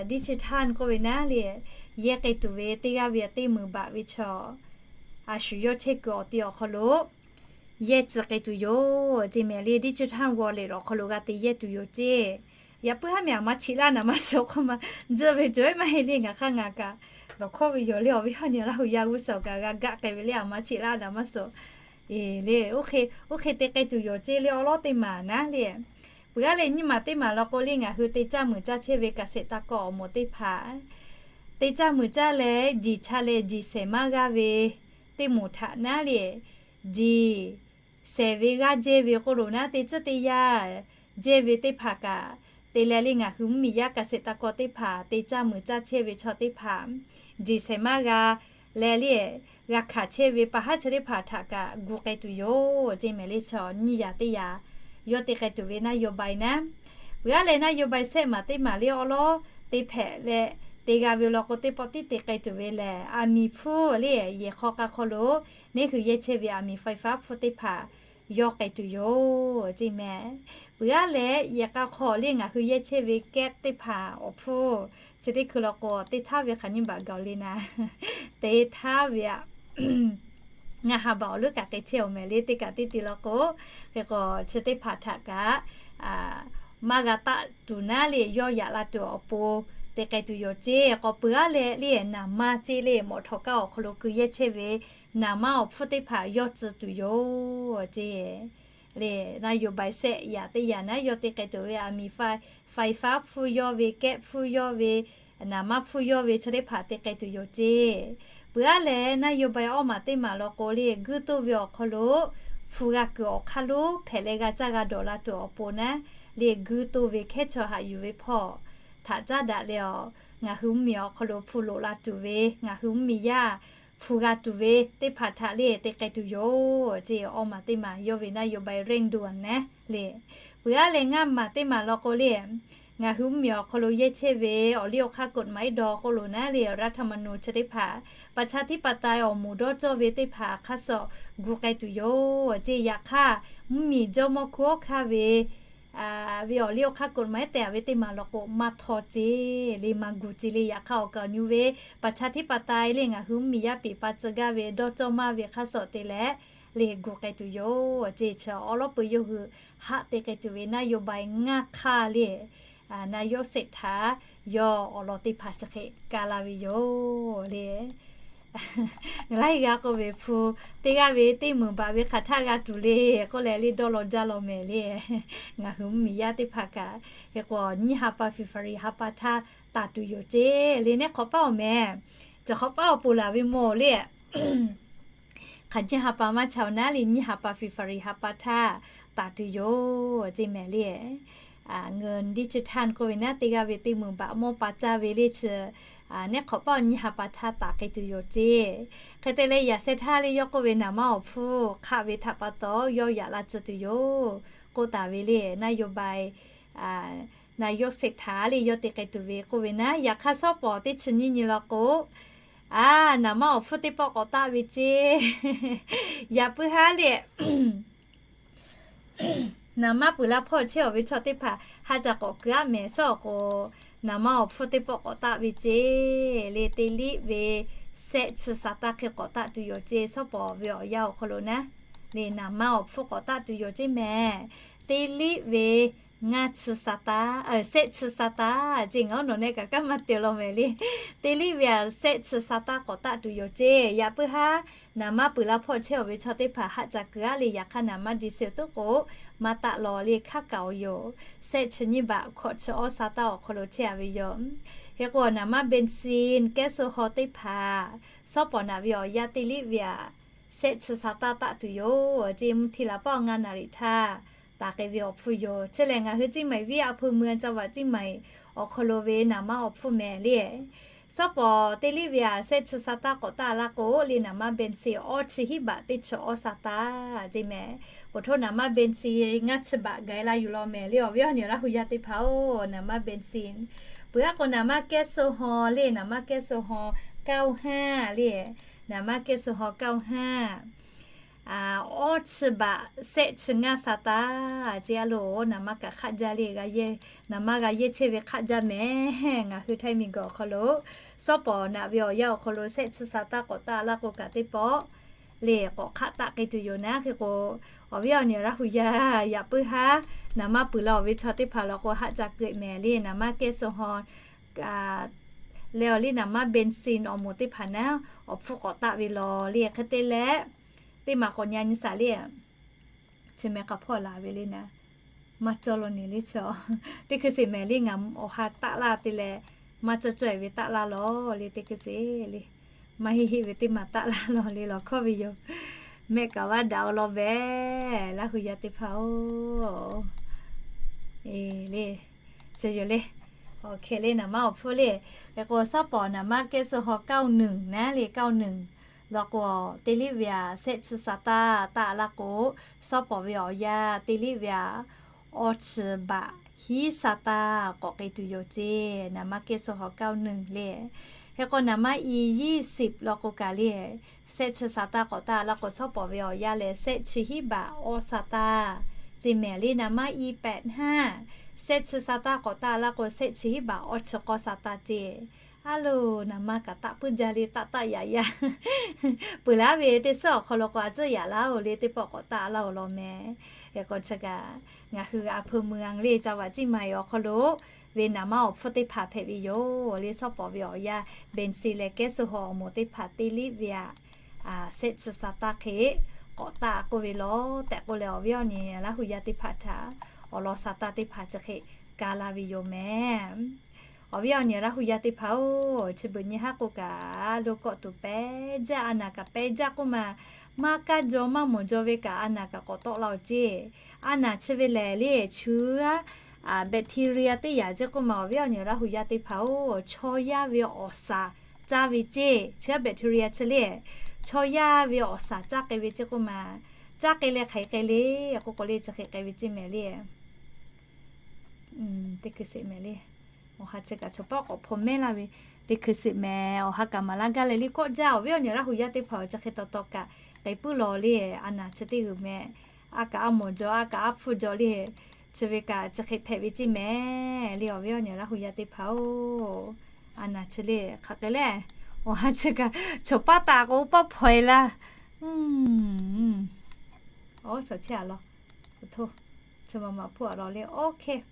digital k'oˆ ve naˉ le, yehˇ k'ai tuˬ ve teˇ g'aˇ ve teˇ meunˍ baꞈ ve chaw, a shu yawˇ chehˇ kuiˬ awˬ te awˬ hk'aw lo yehˇ tcuh k'ai tuˬ yoˬ ceˇ mehˍ le. Digital wallet awˬ hk'aw lo g'a te yehˇ tuˬ yoˬ ceˇ. Yaꞈ puiˉ haˉ mehˍ aˬ ma cheꞈ laˇ naˍ maˇ suh k'oˆ ma, tzuhˆ ve cawˬ maˇ heˆ le. Ngaˬ hk'aˇ ngaˬ kaꞈ lawˬ hkawˇ ve yoˬ le. Awˬ viˉ awˬ nyi Laˇ hu yaˇ g'uˇ suhˍ kaꞈ g'a gaˆ k'ai ve le, aˬ ma cheꞈ laˇ naˍ maˇ suh le. Oˇ hk'e te k'ai tuˬ yoˬ ceˇ le, awˉ lawˉ teˇ maˬ naˉ le. Peuˬ aˉ leh nyiˇ maˬ teˇ maˬ law k'o le, ngaˬ hui te caˇ muiˬ caˇ chehˇ ve kaꞈ shehˍ taˇ kawˆ awˬ moˍ teˇ hpaˍ, te caˇ muiˬ caˇ leh jiˬ cha leh jiˬ shehˍ maˇ g'aˇ ve teˇ moˍ htaꞈ naˉ le, jiˬ shehˍ ve g'aˇ jehˇ ve k'oˆ lo naˉ, te tcuhˉ te yaˇ jehˇ ve teˇ hpaˍ kaꞈ te leh le, ngaˬ hui mvuhˇmiˬ yaˇ kaꞈ shehˍ taˇ kawˆ teˇ hpaˍ te caˇ muiˬ caˇ chehˇ ve chaw teˇ hpaˍ jiˬ shehˍ maˇ g'a leh le, g'a hkanˍ chehˇ ve pa haˉ chi teˇ hpaˍ htaꞈ kaꞈ gu k'ai tuˬ yoˬ ceˇ mehˍ le. Chaw nyiˇ yaꞈ teˇ yaꞈ yawˇ te k'ai tuˬ ve naˉ yoˬ bai naˉ. Peuˬ aˉ leh naˉ yoˬ bai shehˆ maˬ teˇ maˬ le awˉ lawˉ te hpehꞈ leh te g'a ve law k'o, teˇ pawˆ tiˉ te k'ai tuˬ ve lehˬ, aˬ miˍ hpfuhˇ le, yehˬ hk'aw k'a hk'aw lo neˇ hui yehˇ chehˇ ve aˬ miˍ ไฟฟ้า hpfuhˇ teˇ hpaˍ yawˇ k'ai tuˬ yoˬ ceˇ mehˍ. Peuˬ aˉ leh yehˬ k'a hk'aw le ngaˬ hui yehˇ chehˇ ve แก๊ส teˇ hpaˍ awˬ hpfuhˇ chi teˇ hkui law k'o, teˇ htaˇ ve hk'aˬ nyiˇ baꞈ gaˬ le naˉ, teˇ htaˇ ve aꞈ ngaˇ ha baꞈ awˬ leuˉ kaꞈ k'ai chehˇ awˬ mehˍ le. Teˇ kaꞈ teˇ te law k'o, hk'e k'o chi teˇ hpaˍ htaꞈ kaꞈ maˇ g'a taˆ tuˬ naˉ le, yawˇ yaꞈ la tuˬ awˬ pon te k'ai tuˬ yoˬ ceˇ. K'awꞈ peuˬ aˉ leh le naˍ maˇ ceˇ le, mawꞈ htawꞈ kaˇ awˬ hk'aw lo keu yehˇ chehˇ ve naˍ maˇ awˬ hpfuhˇ teˇ hpaˍ yawˇ tcuh tuˬ yoˬ ceˇ le. Naˉ yoˬ bai shehˆ yaꞈ teˇ yaꞈ naˉ yawˇ te k'ai tuˬ ve aˬ miˍ ไฟฟ้า hpfuhˇ yawˇ ve, แก๊ส hpfuhˇ yawˇ ve, naˍ maˇ hpfuhˇ yawˇ ve chi teˇ hpaˍ te k'ai tuˬ yoˬ ceˇ. Peuˬ aˉ leh naˉ yoˬ bai awˇ maˬ teˇ maˬ law k'o le, guiˇ toˇ ve awˬ hk'aw lo hpu g'a kuiˬ awˬ hk'aˇ lonˉ hpehꞈ leh g'a caˇ g'a dawˬ la tuˬ awˬ pon naˉ le, guiˇ toˇ ve hkehˉ chaw haꞈ yuˬ ve hpawˇ htaꞈ caˉ daꞈ leh awˬ, ngaˬ hui mvuhˇmiˬ awˬ hk'aw lo hpu loꞈ la tuˬ ve, ngaˬ hui mvuhˇmiˬ yaˇ hpu g'a tuˬ ve teˇ hpaˍ htaꞈ le te k'ai tuˬ yoˬ ceˇ. Awˇ maˬ teˇ maˬ yawˇ ve naˉ yoˬ bai เร่งด่วน naˉ le. Peuˬ aˉ leh ngaˇ maˬ teˇ maˬ law k'o le, ngaˬ hui mvuhˇmiˬ awˬ hk'aw lo yehˇ chehˇ ve awˬ liˇ awˬ hk'aˇ กฎหมาย dawˇ k'oˆ lo naˉ le, รัฐธรรมนูญ chi teˇ hpaˍ, ประชาธิปไตย awˬ moˍ dawˇ cawˇ ve teˇ hpaˍ hk'aˇ suh gu k'ai tuˬ yoˬ ceˇ. Yaꞈ hk'aˇ mvuhˇmiˬ jawˇmawˇ hkuˇ awˉ hk'aˇ ve ve awˬ liˇ awˬ hk'aˇ กฎหมาย tehꞈ ve teˇ maˬ law k'o, maˇ htaw ceˇ le, maˇ gu ceˇ le. Yaꞈ hk'aˇ awˬ kaˍ awˬ nyu ve ประชาธิปไตย le ngaˬ hui mvuhˇmiˬ yaˇ peˍ pa tcuh gaˇ ve dawˇ cawˇ maˇ ve hk'aˇ suh te leh le gu k'ai tuˬ yoˬ ceˇ. Chi awˉ lawˉ peuˬ yawˇ hui haꞈ te k'ai tuˬ ve naˉ yoˬ bai ngaˇ hk'aˇ le, naˉ yoˬ shehˆ htaꞈ yawˇ awˬ lawn teˇ hpaˍ chi hk'e ka la ve yoˬ le. Ngaˬ laiˉ g'aˇ k'oˆ ve hpu teˇ g'aˇ ve teˇ meunˍ baꞈ ve hk'aˬ htaˇ g'a tuˬ le k'oˆ leh le dawˇ law jaˇ law mehˍ le. Ngaˬ hui mvuhˇmiˬ yaˇ teˇ hpaˍ kaꞈ hk'e k'o nyiˇ ha pa February ha pa htaˇ taˍ tuˬ yoˬ ceˇ le. Neˇ hk'awꞈ paˉ awˬ mehˍ, cawˬ hk'awꞈ paˉ awˬ pon laˬ ve mawˬ le. Hk'aˬ nyiˇ ha pa maˇ chaꞈ naˉ le, nyiˇ ha pa February ha pa htaˇ taˍ tuˬ yoˬ ceˇ mehˍ le. เงินดิจิทัล k'oˆ ve naˉ teˇ g'aˇ ve teˇ meunˍ baꞈ mawˇ pa caˇ ve le chi, neˇ hk'awꞈ paˉ awˬ nyiˇ ha pa htaˇ taˍ k'ai tuˬ yoˬ ceˇ. Hk'e te leh yaꞈ sheh htaˇ le yawˇ k'oˆ ve naˍ maˇ awˬ hpfuhˇ hk'aˆ ve htaꞈ pa taw yawˇ yaꞈ la tcuh tuˬ yoˬ k'oˆ taˍ ve le. Naˉ yoˬ bai naˉ yoˬ shehˆ htaꞈ le yawˇ te k'ai tuˬ ve k'oˆ ve naˉ, yaꞈ hk'aˇ shawˉ pawˍ teˇ chi nyiˇ nyi law k'o, a, naˍ maˇ awˬ hpfuhˇ teˇ pawˆ k'awꞈ taˆ ve ceˇ. Yaꞈ puiˉ haˉ le naˍ maˇ peuˬ la hpawˇ chehˇ awˬ ve chaw teˇ hpaˍ ha caꞈ k'awꞈ keu aˉ mehˍ shawˉ awˬ k'o, naˍ maˇ awˬ hpfuhˇ teˇ pawˆ k'awꞈ taˆ ve ceˇ le. Teˇ liˇ ve sehˆ chi sa taˇ hk'e k'awꞈ taˆ tuˬ yoˬ ceˇ. Shawˉ pawˍ ve awˬ yanˇ awˬ hk'aw lo naˉ le naˍ maˇ awˬ hpfuhˇ k'awꞈ taˆ tuˬ yoˬ ceˇ mehˍ. Teˇ liˇ ve ngaˇ chi sa taˇ, sehˆ chi sa taˇ ceˇ. Ngaˬ oˉ nawˬ neh kaꞈ kanˉ maˇ te law mehˍ le. Teˇ liˇ ve aꞈ sehˆ chi sa taˇ k'awꞈ taˆ tuˬ yoˬ ceˇ. Yaꞈ puiˉ haˉ naˍ maˇ peuˬ la hpawˇ chehˇ awˬ ve chaw teˇ hpaˍ ha caꞈ keu aˉ le, yaꞈ hk'aˇ naˍ maˇ di se tuˉ k'o maˇ taˆ law le, hkaˉ kaꞈ awˬ yoˬ. Sehˆ chi nyiˇ baꞈ hkawꞈ chi awˇ sa taˇ awˬ hk'aw lo chehˇ a ve yoˬ. Hk'e k'o naˍ maˇ เบนซิน แก๊สโซฮอล์ teˇ hpaˍ shawˉ pawˍ naꞈ ve awˬ yanˇ teˇ liˇ ve aꞈ sehˆ chi sa taˇ taˆ tuˬ yoˬ ceˇ. Mvuhˇ hti laˬ paˆ awˬ ngaˇ naˍ riˍ htaˇ taˍ k'ai ve awˬ hpfuhˇ yoˬ. Chi lehˬ ngaˬ hui เชียงใหม่ viˉ a hpu mui a ca vaꞈ เชียงใหม่ awˬ hk'aw lo ve naˍ maˇ awˬ hpfuhˇ mehˍ le. Sawˉ pawˍ teˇ liˇ ve aꞈ, sehˆ chi sa taˇ k'awꞈ taˆ laˇ k'o le, naˍ manˇ เบนซิน awˇ chi hiˉ baꞈ teˇ chi awˇ sa taˇ ce mehˍ. Peuˬ htoˇ naˍ manˇ เบนซิน ngaˇ chi baꞈ gaˬ e la yuˬ law mehˍ le, awˬ viˉ awˬ nyi Laˇ hu yaˇ teˇ hpaˍ-oˬ, naˍ manˇ เบนซิน. Peuˬ aˉ k'o naˍ manˇ แก๊สโซฮอล์ le, naˍ manˇ แก๊สโซฮอล์ เก้าห้า le, naˍ manˇ แก๊สโซฮอล์ เก้าห้า. Awˇ chi baꞈ sehˆ chi ngaˇ sa taˇ ce a loˬ, naˍ manˇ kaꞈ hk'aˆ jaˇ le, naˍ manˇ g'a yehˇ chehˇ ve hk'aˆ jaˇ mehˍ. Ngaˬ hui Htaiˇ miˬguiˬ awˬ hk'aw lo, sawˉ pawˍ naꞈ ve awˬ yanˇ awˬ hk'aw lo sehˆ chi sa taˇ k'awꞈ taˆ laˇ k'o kaꞈ teˇ pawˆ le k'awꞈ hk'aˆ taˆ k'ai tuˬ yoˬ naˉ. Hk'e k'o, awˬ viˉ awˬ nyi Laˇ hu yaˇ yaꞈ puiˉ haˉ naˍ manˇ peuˬ la awˬ ve chaw teˇ hpaˍ law k'o haˆ ca keu mehˍ le, naˍ manˇ แก๊สโซฮอล์ leh awˬ le naˍ manˇ เบนซิน awˬ moˍ teˇ hpaˍ naˉ awˬ hpfuhˇ k'awꞈ taˆ ve law le. Hk'e te leh, teˇ maˬ k'awꞈ nya nyi saˍ le, chi mehˍ k'a hpawˇ laˬ ve le naˉ, maˇ cawˇ law ne le chaw. Teˇ hkui sheˍ mehˍ le, ngaˬ awˬ ha taˆ laˇ te leh, maˇ cawˇ cawˇ e ve taˆ laˇ law le, teˇ hkui sheˍ le, maˇ heˆ heˆ ve teˇ maˬ taˆ laˇ law le lawˬ hkawˇ ve yoˬ. Mehˆ kaˍ vaˇ daꞈ-o law mehˍ, Laˇ hu yaˇ teˇ hpaˍ-oˬ. Le, chi yoˬ le. Awˬ hk'e le naˍ manˇ awˬ hpfuhˇ le. Hk'e k'o sawˉ pawˍ naˍ manˇ แก๊สโซฮอล์ เก้าหนึ่ง naˉ le, เก้าหนึ่ง law k'o, teˇ liˇ ve aꞈ, sehˆ chi sa taˇ taˆ laˇ k'o, sawˉ pawˍ ve awˬ yanˇ teˇ liˇ ve aꞈ, awˇ chi baꞈ hiˉ sa taˇ k'awꞈ k'ai tuˬ yoˬ ce, naˍ manˇ แก๊สโซฮอล์ เก้าหนึ่ง le. Hk'e k'o naˍ manˇ ยี่สิบ law k'o kaꞈ le, sehˆ chi sa taˇ k'awꞈ taˆ laˇ k'o, sawˉ pawˍ ve awˬ yanˇ lehˬ sehˆ chi hiˉ baꞈ awˇ sa taˇ ce mehˍ le. Naˍ manˇ ยี่สิบห้า, sehˆ chi sa taˇ k'awꞈ taˆ laˇ k'o, sehˆ chi hiˉ baꞈ awˇ chi k'awˇ sa taˇ ce. A loˬ, naˍ manˇ kaꞈ taˆ puiˉ jaˇ le, taˆ taˆ yaꞈ yaꞈ. Peuˬ laˇ ve teˇ suhˉ awˬ hk'aw lo k'o a tcuhˉ yaꞈ laˇ-oˬ le, teˇ pawˆ k'awꞈ taˆ laˇ-oˬ law mehˍ. Hk'e k'o chi kaꞈ, ngaˬ hui a hpu mui a le, จังหวัดเชียงใหม่ awˬ hk'aw lo ve naˍ manˇ awˬ hpfuhˇ teˇ hpaˍ hpehꞈ ve yoˬ le. Sawˉ pawˍ ve awˬ yanˇ เบนซิน leh แก๊สโซฮอล์ awˬ moˍ teˇ hpaˍ teˇ liˇ ve aꞈ, sehˆ chi sa taˇ hk'e k'awꞈ taˆ k'oˆ ve law tehꞈ k'oˆ leh, awˬ viˉ awˬ nyi Laˇ hu yaˇ teˇ hpaˍ htaꞈ awˬ lawn sa taˇ teˇ hpaˍ chi hk'e ka la ve yoˬ mehˍ. Awˬ viˉ awˬ nyi Laˇ hu yaˇ teˇ hpaˍ-oˬ, chi beuꞈ nyi haˉ k'o kaꞈ lo kawˆ tuˬ pehˇ jaˇ, a naˬ kaꞈ pehˇ jaˇ k'oˆ ma, maˇ kaˇ jaw maˇ mawˬ jaw ve kaꞈ a naˬ kaꞈ k'awꞈ tawˆ la-oˬ ce. A naˬ chi ve lehˬ le, chi a bacteria teˇ yaꞈ ce k'oˆ ma, awˬ viˉ awˬ nyi Laˇ hu yaˇ teˇ hpaˍ-oˬ, chaw yaˇ ve awˬ saˍ caˇ ve ce. Chi a bacteria chi le, chaw yaˇ ve awˬ saˍ caˇ k'ai ve ce k'oˆ ma, caˇ k'ai leh hk'aˬ hk'e k'ai le k'oˆ k'o le, chi hk'e k'ai ve ce mehˍ le. Teˇ hkui sheˍ mehˍ le. Awˬ ha chi kaꞈ chaw paˉ k'awꞈ hpaw mehˉ laˇ ve, teˇ hkui sheˍ mehˍ. Awˬ ha kaꞈ maˍ laˇ gaˇ leh le kawˆ jaˇ, awˬ viˉ awˬ nyi Laˇ hu yaˇ teˇ hpaˍ-oˬ, chi hk'e taw taw kaꞈ k'ai puiˉ law le. A naˬ chi teˇ g'uiˬ mehˍ. A kaꞈ a mawˬ jaw, a kaꞈ a hpfuhˇ jaw le. Chi ve kaꞈ chi hk'e hpehꞈ ve ce mehˍ le, awˬ viˉ awˬ nyi Laˇ hu yaˇ teˇ hpaˍ-oˬ. A naˬ chi le hk'aˬ hk'e le. Awˬ ha chi kaꞈ chaw paˉ taˍ k'o paˇ hpaw e laˇ. Awˬ chaw chehˇ a law, chi ma ma hpuˇ a law le. OK.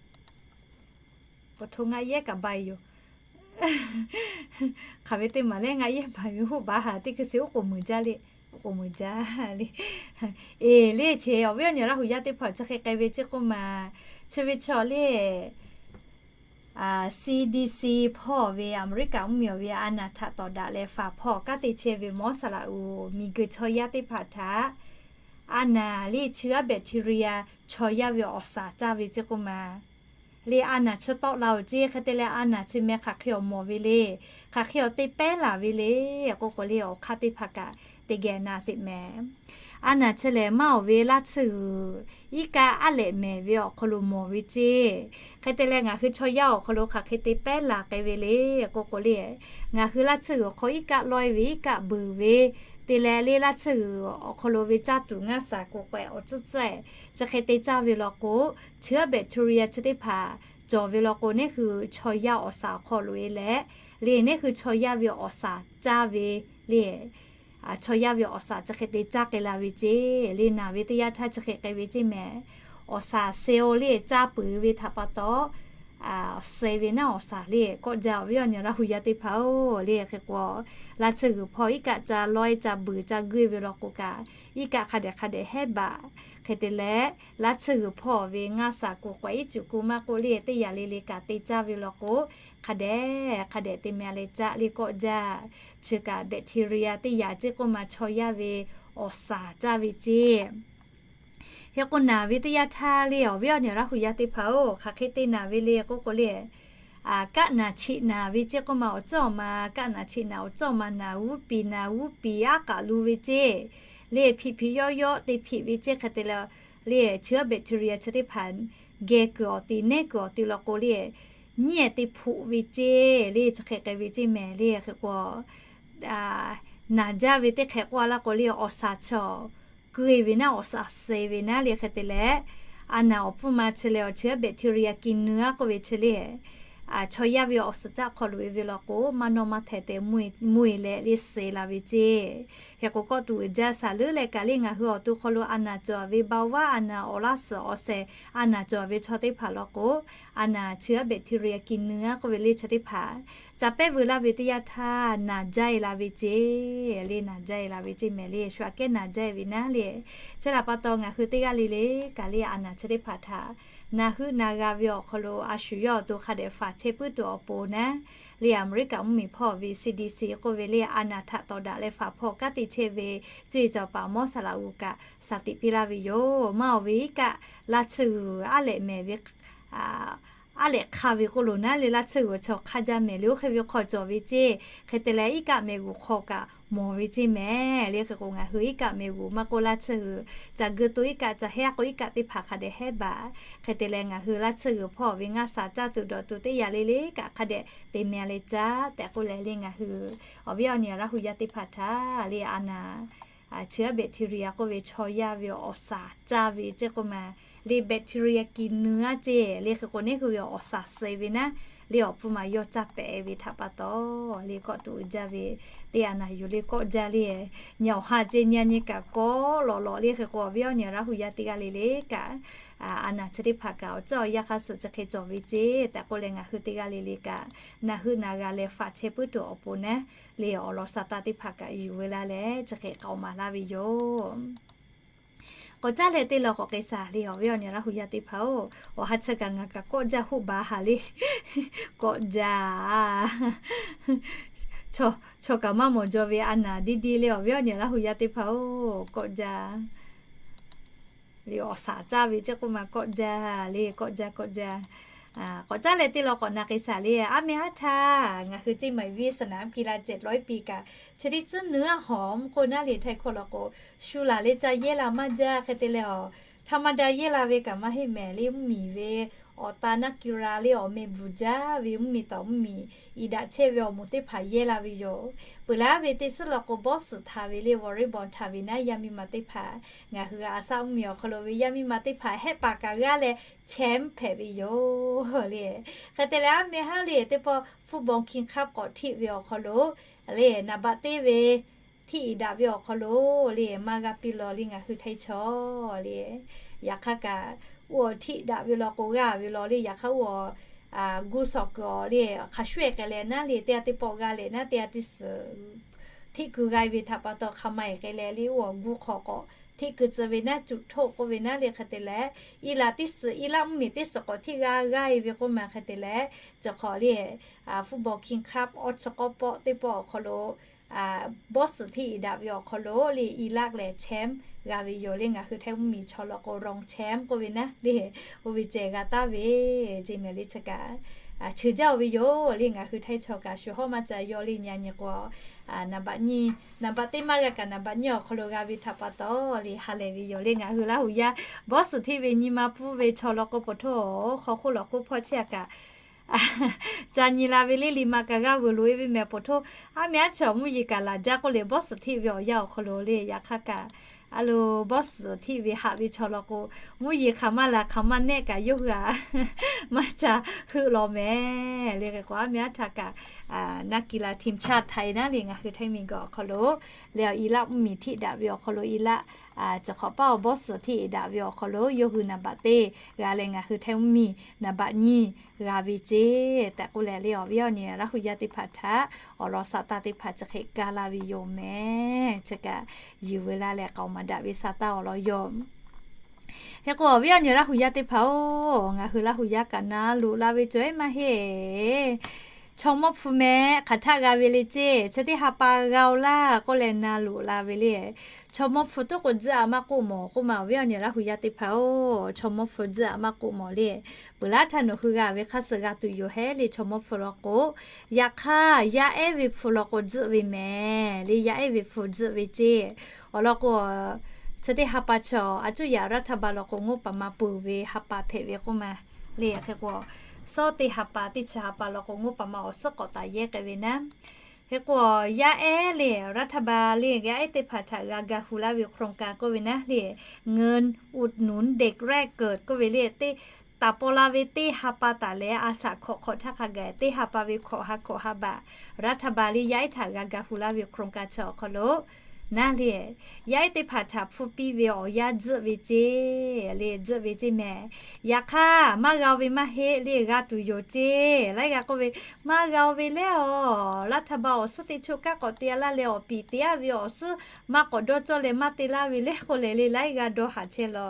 Peuˬ htoˇ ngaˆ yehˉ kaꞈ ba yoˬ. Hk'aˬ ve teˇ maˬ lehˬ ngaˆ yehˉ ba ve hoˆ ba haˍ, teˇ hkui sheˍ oˉ k'oˍ muiˬ jaˇ le, oˉ k'oˍ muiˬ jaˇ le. Eˬ le, chi awˬ viˉ awˬ nyi Laˇ hu yaˇ teˇ hpaˍ chi hk'e k'ai ve ce k'oˆ ma, chi ve chaw le, CDC hpawˇ ve Aˍmeˍriˆkaꞈ mvuhˇmiˬ ve a naˬ htaꞈ tawˍ daꞈ leh faˍ hpawˇ kanˉ te chehˇ ve Mawˇsaˍlaꞈ uiˍ miˬguiˬ chaw yaˇ teˇ hpaˍ htaꞈ a naˬ le chi a bacteria chaw yaˇ ve awˬ saˍ caˇ ve ce k'oˆ ma le, a naˬ chi tawˆ la-oˬ ce. Hk'e te leh a naˬ chi meh hk'aˬ hk'e awˬ mawˬ ve le, hk'aˬ hk'e awˬ te pehˉ laˬ ve le k'oˆ k'o le, awˬ hk'aˇ teˇ hpaˍ kaꞈ teˇ geh na sheˍ mehˍ. A naˬ chi lehˬ maˇ awˬ ve laˇ tsuhˇ g'uiˬ iˉ kaˆ aˉ lehꞈ mehˍ ve awˬ hk'aw lo mawˬ ve ce. Hk'e te leh ngaˬ hui chaw yaˇ awˬ hk'aw lo hk'aˬ hk'e te pehˉ laˬ k'ai ve le k'oˆ k'o le, ngaˬ hui laˇ tsuhˇ g'uiˬ awˬ hk'aw iˉ kaˆ lawehˇ ve, iˉ kaˆ buiˬ ve, te leh le laˇ tsuhˇ g'uiˬ awˬ hk'aw lo ve caˇ tuˬ ngaˇ saˍ kuˬ k'awehꞈ awˬ tcuhˉ tcuhˉ-e chi hk'e te caˇ ve law k'o, chi a bacteria chi teˇ hpaˍ cawˬ ve law k'o, neˇ hui chaw yaˇ awˬ saˍ awˬ hk'aw loꞈ e leh le, neˇ hui chaw yaˇ ve awˬ saˍ caˇ ve le, chaw yaˇ ve awˬ saˍ chi hk'e te caˇ k'ai la ve ce. Le naˬ ve teˇ yanˇ htaˇ chi hk'e k'ai ve ce mehˍ. Awˬ saˍ cell le caˇ puiˬ ve htaꞈ pa taw, awˬ cell ve naˉ awˬ saˍ le kawˆ jaˇ, awˬ viˉ awˬ nyi Laˇ hu yaˇ teˇ hpaˍ-oˬ le. Hk'e k'o, laˇ tsuhˇ g'uiˬ hpawˇ iˉ kaˆ ca lawehˇ ca buiˬ ca guˇ ve law k'o kaꞈ, iˉ kaˆ hk'a dehꞈ hk'a dehꞈ hehˉ baˬ. Hk'e te leh, laˇ tsuhˇ g'uiˬ hpawˇ ve ngaˇ saˍ kuˬ k'awehꞈ iˉ cuˬ kuˬ maˇ k'oˆ le, teˇ yanˇ le le kaꞈ te caˇ ve law k'o, hk'a dehꞈ hk'a dehꞈ te meh leh caˇ le kawˆ jaˇ. Chi kaꞈ bacteria teˇ yanˇ ce k'oˆ ma, chaw yaˇ ve awˬ saˍ caˇ ve ce. Hk'e k'o naˬ ve teˇ yanˇ htaˇ le, awˬ viˉ awˬ nyi Laˇ hu yaˇ teˇ hpaˍ-oˬ, hk'aˬ hk'e te naˬ ve le k'oˆ k'o le, kaˆ naˬ cheꞈ naˬ ve ceˇ k'oˆ ma awˬ cawˇ ma, kaˆ naˬ cheꞈ naˬ awˬ cawˇ ma naˬ g'uˇ piˍ naˬ g'uˇ piˍ aˉ k'aꞈ lu ve ceˇ. Lehˬ hpiꞈ hpiꞈ yawˇ yawˇ te hpiꞈ ve ceˇ hk'e te leh, lehˬ chi aˉ bacteria chi teˇ hpaˍ geh kuiˬ awˬ te nehˉ kuiˬ awˬ te law k'o lehˬ, nyiˉ ehˍ te hpoꞈ ve ceˇ. Lehˬ chi hk'e k'ai ve ceˇ mehˍ. Lehˬ hk'e k'o naˬ jaˇ ve teˇ hk'e k'oˆ a laˇ k'o lehˬ, awˬ saˍ chaw keu e ve naˉ, awˬ saˍ suh ve naˉ. Lehˬ hk'e te leh, a naˬ awˬ pfuhˇ ma chi lehˬ awˬ chi aˉ bacteria kiˬ nuiˉ aˉ k'oˆ ve chi lehˬ, chaw yaˇ ve awˬ suhˍ caˆ hk'aw loꞈ e ve law k'o, maˇ nawˇ maˇ hteh te mvuhˇ e leh lehˬ suh la ve ceˇ. Hk'e k'o kawˆ tuˬ uiˍ jaˇ shaˍ leuˉ leh kaꞈ lehˬ ngaˬ hui awˬ to hk'aw lo a naˬ cawˬ ve baoˍ vaˇ a naˬ awˬ laˇ suhˍ awˬ sehˍ a naˬ cawˬ ve chaw teˇ hpaˍ law k'o, a naˬ chi aˉ bacteria kiˬ nuiˉ aˉ k'oˆ ve lehˬ chi teˇ hpaˍ ca pehˉ veu laˇ ve teˇ yanˇ htaˇ naˬ jaˇ e la ve ceˇ. Lehˬ naˬ jaˇ e la ve ceˇ mehˍ. Lehˬ shu aꞈ kehˉ naˬ jaˇ e ve naˉ lehˬ, chi htaꞈ pa taw ngaˬ hui teˇ g'aˇ le le kaꞈ lehˬ a naˬ chi teˇ hpaˍ htaꞈ naˬ heuˆ naˬ g'a ve awˬ hk'aw lo a shu yawˇ awˬ to hk'a dehꞈ faˍ chehˇ puiˉ tuˬ awˬ pon naˉ, lehˬ Aˍmeˍriˆkaꞈ mvuhˇmiˬ hpawˇ ve C D C k'oˆ ve lehˬ a naˬ htaꞈ tawˍ daꞈ leh faˍ hpawˇ kanˉ te chehˇ ve cuˇ yiˍ cawˬ paˍ mawˇ saˍ laꞈ g'uˬ kaꞈ shaˍ tiꞈ piˇ laˇ ve yoˬ. Maˇ awˬ ve iˉ kaˆ laˇ tsuhˇ g'uiˬ aˉ lehꞈ mehˍ ve aˉ lehꞈ hk'a ve k'oˆ lo naˉ lehˬ, laˇ tsuhˇ g'uiˬ chaw hk'aˇ jaˇ mehˍ. Lehˬ oˇ hk'e ve hk'aw cawˬ ve ceˇ. Hk'e te leh iˉ kaˆ mehˍ g'uˬ hk'aw kaꞈ mawˬ ve ceˇ mehˍ. Lehˬ hk'e k'o ngaˬ hui iˉ kaˆ mehˍ g'uˬ maˇ k'oˆ laˇ tsuhˇ g'uiˬ ca geu to iˉ kaˆ ca hehˉ k'o iˉ kaˆ teˇ hpaˍ hk'a dehꞈ hehˉ baˬ. Hk'e te leh ngaˬ hui laˇ tsuhˇ g'uiˬ hpawˇ ve ngaˇ shaˍ caˇ tuˬ dawˬ tuˬ teˇ yanˇ le le kaꞈ hk'a dehꞈ te meh leh caˇ tehꞈ k'oˆ leh lehˬ ngaˬ hui awˬ viˉ awˬ nyi Laˇ hu yaˇ teˇ hpaˍ htaꞈ lehˬ a naˬ chi aˉ bacteria k'oˆ ve chaw yaˇ ve awˬ saˍ caˇ ve ceˇ k'oˆ ma, lehˬ bacteria kiˬ nuiˉ aˉ ceˇ. Lehˬ hk'e k'o neˉ hui ve awˬ saˍ suh ve naˉ, lehˬ awˬ pfuhˇ ma yawˇ caˇ pehˍ ve htaꞈ pa taw, lehˬ kawˆ tuˬ uiˍ jaˇ ve teˇ a naˬ yuˬ lehˬ kawˆ jaˇ lehˬ, nyi awˬ ha ceˇ nyi a nyi kaꞈ kawˆ lawꞈ lawꞈ. Lehˬ hk'e k'o awˬ viˉ awˬ nyi Laˇ hu yaˇ teˇ g'aˇ le le kaꞈ a naˬ chi teˇ hpaˍ kaꞈ awˬ cawˇ awˬ yaˇ hk'a suhˍ chi hk'e cawˬ ve ceˇ tehꞈ k'oˆ leh ngaˬ hui teˇ g'aˇ le le kaꞈ naˬ heuˆ naˬ g'a leh faˍ chehˇ puiˉ tuˬ awˬ pon naˉ, lehˬ awˬ lawn sa taˇ teˇ hpaˍ kaꞈ yuˬ ve laˇ leh chi hk'e k'aoˍ maˍ laˇ ve yoˬ. K'awꞈ caˉ leh teˇ law k'awꞈ k'ai shaˍ lehˬ awˬ viˉ awˬ nyi Laˇ hu yaˇ teˇ hpaˍ-oˬ, awˬ ha chi kaꞈ ngaˬ kaꞈ kawˆ jaˇ hoˆ baˬ haˍ lehˬ, kawˆ jaˇ. Chaw kaꞈ maˇ mawˬ jaw ve a naˬ diˇ diˇ lehˬ awˬ viˉ awˬ nyi Laˇ hu yaˇ teˇ hpaˍ-oˬ, kawˆ jaˇ. Lehˬ awˬ saˍ caˇ ve ceˇ k'oˆ ma kawˆ jaˇ lehˬ kawˆ jaˇ kawˆ jaˇ. K'awꞈ caˉ leh teˇ law k'awꞈ na k'ai shaˍ lehˬ, aˉ meh haˉ htaˇ ngaˬ hui ceˇ maˬ viˇ saˍ naˍ aˉ ki la cehˬ lawˉ piˇ kaꞈ, chi teˇ tcuhˉ nuiˉ aˉ hawˍ mvuhˇ k'oˆ naˉ lehˬ htaiˍ hkawˇ law k'o, shu laˬ leh ca yehˇ la maˇ jaˇ. Hk'e te leh awˬ htaˇ maˇ daꞈ yehˇ la ve kaꞈ maˇ heˆ mehˍ lehˬ, mvuhˇmiˬ ve awˬ ta naˆ ki la lehˬ awˬ meh bvuhˬ jaˇ ve mvuhˇmiˬ tawˍ mvuhˇmiˬ iˍ daꞈ chehˇ ve awˬ moˍ teˇ hpaˍ yehˇ la ve yoˬ. Peuˬ laˇ ve teˇ suhˉ law k'o bawˇ suhˍ htaꞈ ve lehˬ volleyball htaꞈ ve naˉ yaˇ miˇ ma teˇ hpaˍ ngaˬ hui a saˉ mvuhˇmiˬ awˬ hk'aw lo ve yaˇ miˇ ma teˇ hpaˍ hehˆ paˍ kaꞈ g'aˇ leh chehˇ hpehꞈ ve yoˬ lehˬ. Hk'e te leh aˉ meh haˉ lehˬ teˇ pawˆ football King Cup k'awꞈ htiˆ ve awˬ hk'aw lo lehˬ naˍ baꞈ teˇ ve htiˆ iˍ daꞈ ve awˬ hk'aw lo lehˬ maˇ g'a piˇ law lehˬ ngaˬ hui htaiˇ chaw lehˬ, yaꞈ hk'aˇ kaꞈ, oˇ htiˆ daꞈ ve law k'o g'aˇ ve law lehˬ, yaꞈ hk'aˇ oˇ gu sawˍ kuiˬ awˬ lehˬ hk'a shuˍ e k'ai leh naˉ lehˬ teˇ g'aˇ teˇ pawˆ g'aˇ leh naˉ teˇ g'aˇ teˇ suhˍ htiˆ keu g'a e ve htaꞈ pa taw hk'a ma e k'ai leh lehˬ oˇ gu hk'aw k'awꞈ htiˆ keu tcuh ve naˉ cuˬ htoˆ k'oˆ ve naˉ lehˬ hk'e te leh, iˉ laˆ teˇ suhˍ iˉ laˆ mvuhˇmiˬ teˇ suhˍ k'awꞈ htiˆ g'a g'aˇ e ve k'oˆ ma hk'e te leh, chi hk'awꞈ lehˬ football King Cup awˬ chi k'awˇ pawˆ teˇ pawˆ awˬ hk'aw lo bawˇ suhˍ htiˆ iˍ daꞈ ve awˬ hk'aw lo lehˬ iˉ laˆ lehˬ champ g'a ve yoˬ lehˬ ngaˬ hui htaiˇ mvuhˇmiˬ chaw law k'o rong champ k'oˆ ve naˉ lehˬ, oˇ ve ceh g'a taˍ ve ceˇ mehˍ lehˬ chi kaꞈ, chi jaˇ oˬ ve yoˬ lehˬ ngaˬ hui htaiˇ chaw kaꞈ shu hawˉ maˇ ca yaw lehˬ nyi a nyi k'o, naˍ baꞈ nyiˇ, naˍ baꞈ teˇ maˇ g'a kaꞈ naˍ baꞈ nyiˇ awˬ hk'aw lo g'a ve htaꞈ pa taw lehˬ ha lehˬ ve yoˬ lehˬ ngaˬ hui Laˇ hu yaˇ bawˇ suhˍ htiˆ ve nyi ma pfuhˇ ve chaw law k'o pawˬ htoˇ hk'aw hk'oˆ lawˬ hk'oˆ hpawˇ chehˇ a kaꞈ ca nyi la ve lehˬ liꞈ maꞈ kaꞈ g'a vuiˬ loꞈ e ve mehˍ pawˬ htoˇ, aˉ meh aˉ chaw mvuhˇ yeˬ kaꞈ laˬ jaˇ k'oˆ lehˬ bawˇ suhˍ htiˆ ve awˬ yanˇ awˬ hk'aw lo lehˬ yaꞈ hk'aˇ kaꞈ, a lo bawˇ suhˍ htiˆ ve haꞈ ve chaw law k'o, mvuhˇ yeˬ hk'aˬ maˇ laˬ hk'aˬ maˇ nehˆ kaꞈ yawˇ hui a maˇ ca heuˆ law mehˍ lehˬ hk'e k'o aˉ meh aˉ htaˇ kaꞈ, naˆ ki la team chaˇ htaꞈ e naˉ lehˬ ngaˬ hui htaiˇ miˬguiˬ awˬ hk'aw lo lehˬ iˉ laˆ mvuhˇmiˬ htiˆ daꞈ ve awˬ hk'aw lo iˉ laˆ, chi hk'awꞈ paˇ awˬ bawˇ suhˍ htiˆ daꞈ ve awˬ hk'aw lo yawˇ hui naˍ baꞈ teˇ g'a leh ngaˬ hui htaiˇ mvuhˇmiˬ naˍ baꞈ nyiˇ g'a ve ceˇ tehꞈ k'oˆ leh lehˬ awˬ viˉ awˬ nyi Laˇ hu yaˇ teˇ hpaˍ htaꞈ awˬ lawn sa taˇ teˇ hpaˍ chi hk'e kaˇ laˇ ve yoˬ mehˍ. Chi kaꞈ yuˬ ve laˇ leh k'aoˍ maˍ daꞈ ve sa taˇ awˬ lawn yoˬ. Hk'e k'o awˬ viˉ awˬ nyi Laˇ hu yaˇ teˇ hpaˍ-oˬ, ngaˬ hui Laˇ hu yaˇ kaꞈ na loꞈ la ve cawˬ ehˉ maˇ heˆ. Chaw mawˇ hpu meh hk'aˬ htaˆ g'a ve le ceˇ. Chi teˇ ha pa g'a-o laˇ k'oˆ leh na loꞈ la ve le. Chaw mawˇ hpu toˉ k'o tzuhˆ-a maˇ k'oˆ mawˬ k'oˆ ma, awˬ viˉ awˬ nyi Laˇ hu yaˇ teˇ hpaˍ-oˬ, chaw mawˇ hpu tzuhˆ-a maˇ k'oˆ mawˬ le. Peuˬ laˇ htaˇ nawˬ hui g'a ve hk'aˇ suh g'a tuˬ yoˬ hehˉ le. Chaw mawˇ hpu law k'o, yaꞈ hk'aˇ yaˇ ehˉ ve hpu law k'o tzuhˆ ve mehˍ le. Yaˇ ehˉ ve hpu tzuhˆ ve ceˇ. Awˬ lawn k'o, chi teˇ ha pa chaw a cuˇ yaꞈ รัฐบาล law k'o งบประมาณ peuˬ ve ha pa hpehꞈ ve k'oˆ ma le. Hk'e k'o, sawˉ teˇ ha pa teˇ chi ha pa law k'o งบประมาณ awˬ suhˉ k'awꞈ taˍ yehˇ k'ai ve naˉ. Hk'e k'o, yaˇ ehˉ le, รัฐบาล le, yaˇ ehˉ teˇ hpaˍ htaꞈ g'a ga hu laˇ ve โครงการ k'oˆ ve naˉ le, เงินอุดหนุนเด็กแรกเกิด k'oˆ ve le, teˇ taˍ paw la ve teˇ ha pa taˍ leh a shaꞈ hkawꞈ hk'awꞈ htaˇ hk'a gaˬ teˇ ha pa ve hkawꞈ ha hkawꞈ ha baꞈ รัฐบาล le yaˇ ehˉ htaꞈ g'a ga hu laˇ ve โครงการ chi awˬ hk'aw lo naˉ le, yaˇ ehˉ teˇ hpaˍ htaꞈ hpfuhˇ piˇ ve awˬ yanˇ tzuhˆ ve ceˇ le, tzuhˆ ve ceˇ mehˍ. Yaꞈ hk'aˇ maˇ g'a ve maˇ heˆ le, g'a tuˬ yoˬ ceˇ. Laiˉ g'a k'oˆ ve, maˇ g'a ve lehˬ-aˬ, รัฐบาล awˬ suhˉ teˇ choˆ kanˉ k'awꞈ te-a laˇ leh awˬ piˍ te-a ve awˬ suhˉ maˇ k'awꞈ dawˇ cawˇ leh maˇ te laˇ ve lehˬ k'oˆ leh le, laiˉ g'a dawˇ haˍ chehˇ law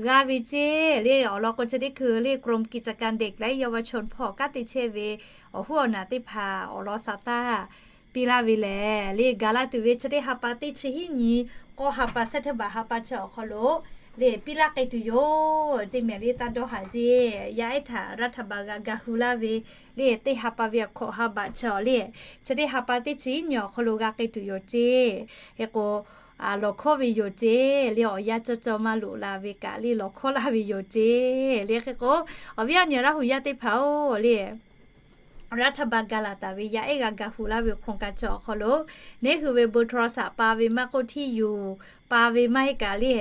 g'a ve ceˇ le. Awˬ lawn k'o chi teˇ hkui le กรมกิจการเด็กและเยาวชน hpawˇ kanˉ te chehˇ ve awˬ huˉ awˬ naˬ teˇ hpaˍ awˬ lawn sa taˇ piˇ laˇ ve lehˬ le, ga laˇ tuˬ ve chi teˇ ha pa teˇ chi hiˉ nyi k'awˇ ha pa เซปเทมเบอร์ ha pa chi awˬ hk'aw lo le piˇ laˇ k'ai tuˬ yoˬ ceˇ mehˍ le. Taˇ dawˇ haˍ ceˇ. Yaˇ ehˉ htaꞈ รัฐบาล g'a ga hu laˇ ve le teˇ ha pa ve awˬ hkawꞈ ha baꞈ chi awˬ le, chi teˇ ha pa teˇ chi hiˉ nyi awˬ hk'aw lo g'a k'ai tuˬ yoˬ ceˇ. Hk'e k'o, lawˬ hkawˇ ve yoˬ ceˇ le. Awˬ yanˇ cawˇ cawˇ maˇ loꞈ la ve kaꞈ le lawˬ hkawˇ laˇ ve yoˬ ceˇ le. Hk'e k'o, awˬ viˉ awˬ nyi Laˇ hu yaˇ teˇ hpaˍ-oˬ le, รัฐบาล ga laˬ taˍ ve yaˇ ehˉ g'a ga hu laˇ ve โครงการ chi awˬ hk'aw lo neˇ hui ve เบอร์โทรศัพท์ pa ve maˇ k'oˆ ที่อยู่ pa ve maˇ heˆ kaꞈ le,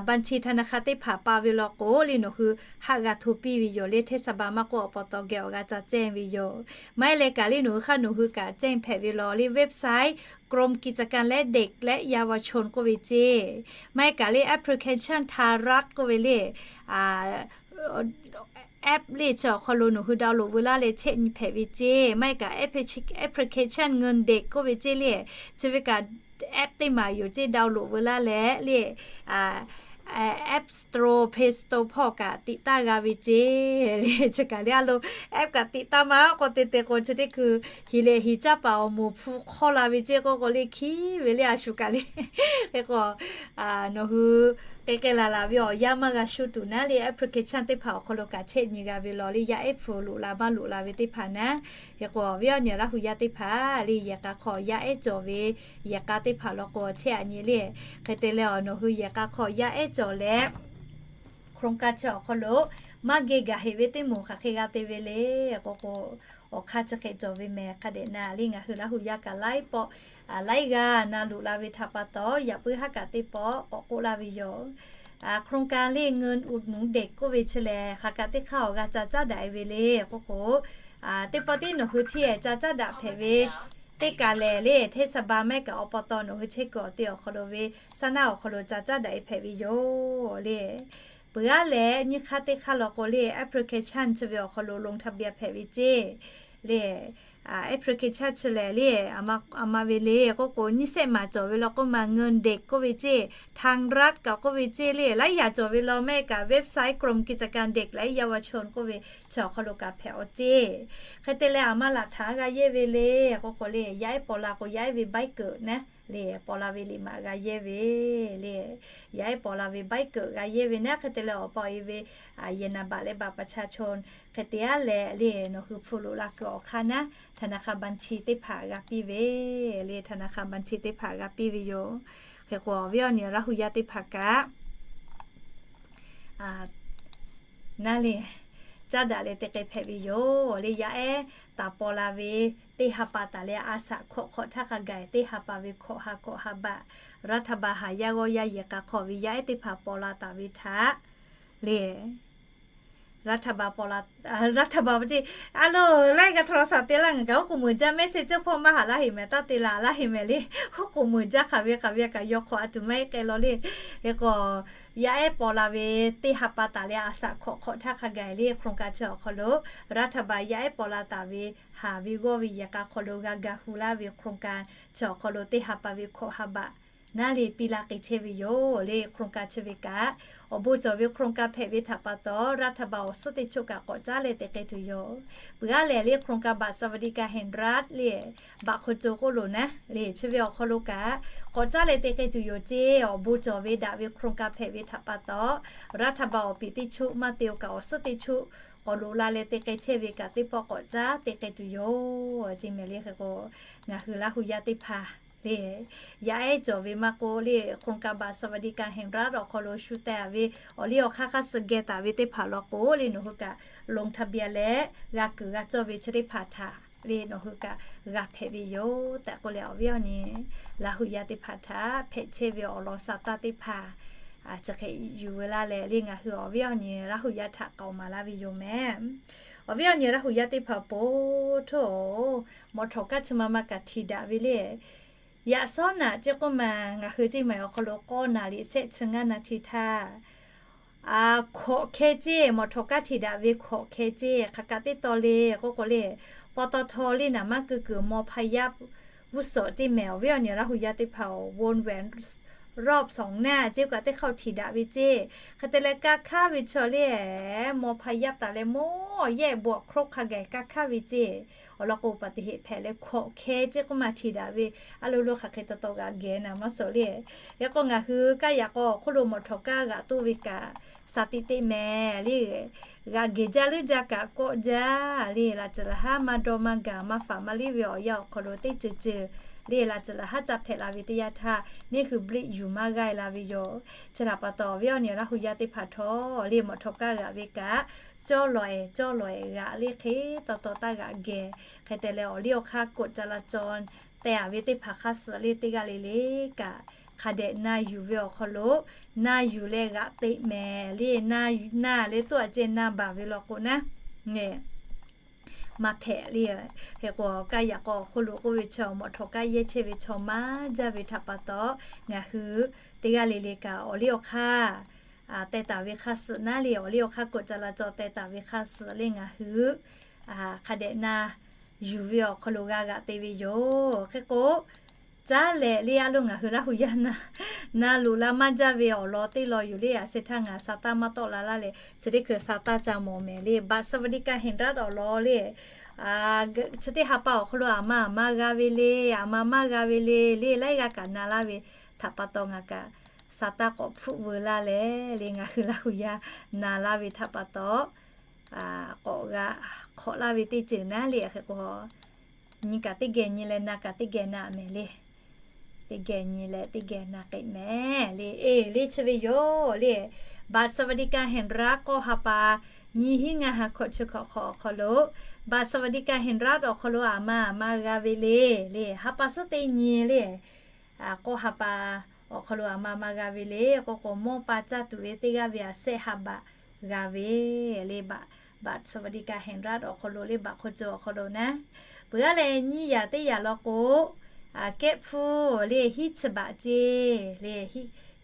บัญชีธนาคาร teˇ hpaˍ pa ve law k'o le nawˬ hui haˆ g'a hto piˇ ve yoˬ le. เทศบาล maˇ k'oˆ awˬ pa taw geh awˬ g'a ca ceˇ ve yoˬ. Maˇ heˆ leh kaꞈ le nawˬ hui hk'aˇ nawˬ hui kaꞈ ceˇ hpehꞈ ve law le website กรมกิจการเด็กและเยาวชน k'oˆ ve ceˇ. Maˇ heˆ kaꞈ le application ไทยรัฐ k'oˆ ve le app le chi awˬ hk'aw lo nawˬ hui download veu laˇ leh chehˇ nyi hpehꞈ ve ceˇ. Maˇ heˆ kaꞈ application เงินเด็ก k'oˆ ve ceˇ le, chi ve kaꞈ app teˇ maˬ yoˬ ceˇ. Download veu laˇ leh le App Store, Play Store hpawˇ kaꞈ tiꞈ taˇ g'a ve ceˇ le. Chi kaꞈ le a lo app kaꞈ tiꞈ taˇ maˇ k'o te te k'o chi teˇ hkui hiˍ lehˬ hiˍ caˇ paˍ awˬ moˍ hpu hk'awˇ la ve ceˇ k'oˆ k'o le hkiˉ ve le a shu kaꞈ le. Hk'e k'o, nawˬ hui k'ai k'ai laˬ laˬ ve awˬ yanˇ maˇ g'a shu tuˬ naˉ le application teˇ hpaˍ awˬ hk'aw lo kaꞈ chehˇ nyi g'a ve law le yaˇ ehˉ hpu loꞈ la maˇ loꞈ la ve teˇ hpaˍ naˉ. Hk'e k'o awˬ viˉ awˬ nyi Laˇ hu yaˇ teˇ hpaˍ le yehˬ k'a hk'aw yaˇ ehˉ cawˬ ve yehˬ k'a teˇ hpaˍ law k'o chehˇ-a nyi le. Hk'e te leh awˬ nawˬ hui yehˬ k'a hk'aw yaˇ ehˉ cawˬ leh โครงการ chi awˬ hk'aw lo maˇ geh gaˬ heꞈ ve teˇ moˍ hk'aˬ hk'e g'a te ve le k'oˆ k'o, awˬ hk'aˇ chi hk'e cawˬ ve mehˍ hk'a dehꞈ na le ngaˬ hui Laˇ hu yaˇ kaꞈ laiˉ pawˆ laiˉ g'aˇ na loꞈ la ve htaꞈ pa taw yaꞈ puiˉ haˉ kaꞈ teˇ pawˆ k'awꞈ k'oˆ laˇ ve yoˬ. โครงการ le เงินอุดหนุนเด็ก k'oˆ ve chi lehˬ hk'aˬ kaꞈ teˇ hk'aˇ awˬ g'a ca caˉ daꞈ e ve le k'oˆ k'o, teˇ pawˆ tiˉ nawˬ hui hteˇ ca caˉ daꞈ hpehꞈ ve teˇ kaˬ lehˬ le เทศบาล maˇ heˆ kaꞈ awˬ pa taw nawˬ hui chehˇ kuiˬ awˬ te awˬ hk'aw lo ve saˉ naˉ awˬ hk'aw lo ca caˉ daꞈ e hpehꞈ ve yoˬ le. Peuˬ aˉ leh nyiˇ hk'aˇ teˇ hk'aˇ law k'o le application chi ve awˬ hk'aw lo ลงทะเบียน hpehꞈ ve ceˇ le. Application chi lehˬ le, aˬ ma ve le k'oˆ k'o nyiˇ sehˆ maˍ cawˬ ve law k'oˆ ma เงินเด็ก k'oˆ ve ceˇ, ไทยรัฐ kaꞈ k'oˆ ve ceˇ le, laiˉ yaꞈ cawˬ ve law mehˆ kaꞈ website กรมกิจการเด็กและเยาวชน k'oˆ ve chi awˬ hk'aw lo kaꞈ hpehꞈ-aw ceˇ. Hk'e te leh aˬ ma laꞈ htaꞈ g'a yehˇ ve le k'oˆ k'o le yaˇ ehˉ paw la k'o yaˇ ehˉ ve ใบเกิด naˉ le, paw la ve liꞈ maꞈ g'a yehˇ ve le, yaˇ ehˉ paw la ve ใบเกิด g'a yehˇ ve naˉ. Hk'e te leh awˬ pa awˬ e ve yehˬ นามบัตร leh บัตรประชาชน hk'e te aˉ leh le nawˬ hui hpu loꞈ la kuiˬ awˬ hk'aˇ naˉ ธนาคารบัญชี teˇ hpaˍ g'a piˇ ve le, ธนาคารบัญชี teˇ hpaˍ g'a piˇ ve yoˬ. Hk'e k'o awˬ viˉ awˬ nyi Laˇ hu yaˇ teˇ hpaˍ kaꞈ naˉ le caˉ daꞈ leh te k'ai hpehꞈ ve yoˬ le. Yaˇ ehˉ taˍ paw la ve teˇ ha pa taˍ leh a shaꞈ hkawꞈ hk'awꞈ htaˇ hk'a gaˬ teˇ ha pa ve hkawꞈ ha hkawꞈ ha baꞈ รัฐบาล haˍ yaˇ g'awˇ yaˇ yehˬ k'a hk'aw ve yaˇ ehˉ teˇ hpaˍ paw la taˍ ve htaꞈ le รัฐบาล paw la, รัฐบาล pa ceˇ. A lo laiˉ g'a โทรศัพท์ te laˇ ngaˬ kaꞈ oˉ k'oˍ meuˍ jaˇ mehˆ se ceˇ hpawˇ maˇ haˍ laˇ heꞈ mehˍ taˇ te laˬ laˇ heꞈ mehˍ le. Oˉ k'oˍ meuˍ jaˇ hk'aˬ ve hk'aˬ ve kaꞈ yaw hk'awꞈ a tuˬ maˇ heˆ k'ai law le. Hk'e k'o yaˇ ehˉ paw la ve teˇ ha pa taˍ leh a shaꞈ hkawꞈ hk'awꞈ htaˇ hk'a gaˬ le โครงการ chi awˬ hk'aw lo รัฐบาล yaˇ ehˉ paw la taˍ ve haˍ ve g'awˇ ve yehˬ k'a hk'aw lo g'a ga hu laˇ ve โครงการ chi awˬ hk'aw lo teˇ ha pa ve hkawꞈ ha baꞈ naˉ le piˇ la k'ai chehˇ ve yoˬ le. โครงการ chi ve kaꞈ, awˬ bon cawˬ ve โครงการ hpehꞈ ve htaꞈ pa taw, รัฐบาล awˬ suhˉ teˇ choˆ kaꞈ k'awꞈ caˉ leh te k'ai tuˬ yoˬ. Peuˬ aˉ lehˬ le โครงการ บัตรสวัสดิการแห่งรัฐ le, บัตรคนจน k'oˆ loˬ naˉ le, chi ve awˬ hk'aw lo kaꞈ k'awꞈ caˉ leh te k'ai tuˬ yoˬ ceˇ. Awˬ bon cawˬ ve daꞈ ve โครงการ hpehꞈ ve htaꞈ pa taw, รัฐบาล awˬ piˍ teˇ choˆ maˇ te-o kaꞈ awˬ suhˉ teˇ choˆ k'awꞈ loꞈ la leh te k'ai chehˇ ve kaꞈ teˇ pawˆ k'awꞈ caˉ te k'ai tuˬ yoˬ ceˇ mehˍ le. Hk'e k'o, ngaˬ hui Laˇ hu yaˇ teˇ hpaˍ le, yaˇ ehˉ cawˬ ve maˇ k'oˆ le, โครงการ บัตรสวัสดิการแห่งรัฐ awˬ hk'aw lo shu teh-a ve awˬ liˇ awˬ hk'aˇ hk'aˇ suh geh taˍ ve teˇ hpaˍ law k'o le, nawˬ hui kaꞈ ลงทะเบียน leh g'a kuiˬ g'a cawˇ ve chi teˇ hpaˍ htaꞈ le nawˬ hui kaꞈ g'a hpehꞈ ve yoˬ tehꞈ k'oˆ leh, awˬ viˉ awˬ nyi Laˇ hu yaˇ teˇ hpaˍ htaꞈ hpehꞈ chehˇ ve awˬ lawn sa taˇ teˇ hpaˍ chi hk'e yuˬ ve laˇ leh le, ngaˬ hui awˬ viˉ awˬ nyi Laˇ hu yaˇ htaꞈ k'aoˍ maˍ laˇ ve yoˬ mehˍ. Awˬ viˉ awˬ nyi Laˇ hu yaˇ teˇ hpaˍ po htoˇ-oˬ, มอเตอร์ kaꞈ chi ma ma kaꞈ htiꞈ daꞈ ve le. Yaꞈ shawˉ naꞈ ceˇ k'oˆ ma, ngaˬ hui ceˇ maˬ awˬ hk'aw lo k'awˇ naˍ riˍ shehˆ chi ngaˇ naˍ htiꞈ htaˇ, hkawꞈ hkeh ceˇ, มอเตอร์ kaꞈ htiꞈ daꞈ ve hkawꞈ hkeh ceˇ. Hk'aˬ kaꞈ teˇ taw le k'oˆ k'o le, ปตท le naˍ maˇ keu kuiˬ มอพายัพ g'uˇ suhˍ ceˇ mehˍ. Awˬ viˉ awˬ nyi Laˇ hu yaˇ teˇ hpaˍ-oˬ, วนแหวนรอบสองหน้า ceˇ kaꞈ teˇ hk'aˇ htiꞈ daꞈ ve ceˇ. Hk'e te leh, kaˇ hkaˇ ve chaw le, มอพายัพ taˍ leh mawˇ yehˆ bon awˬ hk'aw hk'a gaˬ kaˇ hkaˇ ve ceˇ. Awˬ lawn k'o, อุบัติเหตุ hpehꞈ leh hkawꞈ hkeh ceˇ k'oˆ ma htiꞈ daꞈ ve, a lo lo hk'aˬ hk'e taw taw g'aꞈ geh naˍ maˇ suhˍ le. Hk'e k'o, ngaˬ hui kaˇ yaꞈ k'aw awˬ hk'oˆ lo มอเตอร์ kaꞈ g'aꞈ toˇ ve kaꞈ, shaˍ tiꞈ teˇ mehˍ le, g'aꞈ geh jaˇ leuˉ jaˇ kaꞈ kawˆ jaˇ le, laꞈ ceuˬ laꞈ haˉ maˇ dawˇ maˇ gaˬ maˇ faˍ maˇ liˇ ve awˬ yanˇ awˬ hk'aw lo teˇ ceuˬ ceuˬ le, laꞈ ceuˬ laꞈ haˉ ca hpehꞈ la ve teˇ yanˇ htaˇ, neˇ hui เบรก yuˬ maˇ g'a la ve yoˬ. Chi htaꞈ pa taw, awˬ viˉ awˬ nyi Laˇ hu yaˇ teˇ hpaˍ htawˇ le, มอเตอร์ kaꞈ g'aꞈ ve kaꞈ, cawˇ lawˬ-ehˍ cawˇ lawˬ-ehˍ g'aꞈ le hk'e taw taw taˇ g'aꞈ geh. Hk'e te leh, awˬ liˇ awˬ hk'aˇ กฎจราจร teh-a ve teˇ hpaˍ hk'aˇ suh le teˇ g'aˇ le le kaꞈ, hk'a dehꞈ na yuˬ ve awˬ hk'aw lo na yuˬ leh g'aꞈ teꞈ mehˍ le. Na leh toˇ a ceh na baˬ ve law k'o naˉ, maˇ hpehꞈ le. Hk'e k'o, kaˇ yaꞈ k'aw awˬ hk'oˆ lo k'oˆ ve chaw, มอเตอร์ kaꞈ yehˇ chehˇ ve chaw maˇ jaˇ ve htaꞈ pa taw, ngaˬ hui teˇ g'aˇ le le kaꞈ awˬ liˇ awˬ hk'aˇ teh taˍ ve hk'aˇ suh naˉ le, awˬ liˇ awˬ hk'aˇ กฎจราจร teh taˍ ve hk'aˇ suh le ngaˬ hui hk'a dehꞈ na yuˬ ve awˬ hk'aw lo g'a g'aꞈ te ve yoˬ. Hk'e k'o, caˉ leh le a lo ngaˬ hui Laˇ hu yaˇ na loꞈ la maˇ jaˇ ve awˬ lawn teˇ lawn yoˬ le. A sheh htaˇ ngaˬ sa taˇ maˇ tawˆ la laˇ leh, chi teˇ hkui sa taˇ ca mawˬ mehˍ le. บัตรสวัสดิการแห่งรัฐ awˬ lawn le, chi teˇ ha pa awˬ hk'aw lo aˬ ma aˬ ma g'a ve le, aˬ ma maˇ g'a ve le le, laiˉ g'aˇ kaꞈ na laˇ ve htaꞈ pa taw ngaˬ kaꞈ sa taˇ k'awꞈ hpfuhˆ veu laˇ leh le, ngaˬ hui Laˇ hu yaˇ na laˇ ve htaꞈ pa taw, k'awꞈ g'a hk'awꞈ laˇ ve teˇ ceuˬ naˉ le. Hk'e k'o, nyi kaꞈ teˇ geh nyi leh na kaꞈ teˇ geh na mehˍ le. Teˇ geh nyi leh teˇ geh na k'ai mehˍ le. Eˬ le, chi ve yoˬ le, บัตรสวัสดิการแห่งรัฐ k'awˇ ha pa nyiˇ hinˉ ngaˇ ha hkawꞈ chi hkawꞈ hk'awꞈ awˬ hk'aw lo, บัตรสวัสดิการแห่งรัฐ awˬ hk'aw lo aˬ ma aˬ ma g'a ve le le, ha pa suhˉ teˇ nyi le, k'awˇ ha pa awˬ hk'aw lo aˬ ma aˬ ma g'a ve le k'oˆ k'o, mawˇ pa caˇ tuˬ ve teˇ g'aˇ ve aꞈ shehˆ ha baꞈ g'a ve le. บัตรสวัสดิการแห่งรัฐ awˬ hk'aw lo le, บัตรคนจน awˬ hk'aw lo naˉ, peuˬ aˉ leh nyiˇ yaꞈ teˇ yaꞈ law k'o, kehˆ hpu le hiˉ chi baꞈ ceˇ le,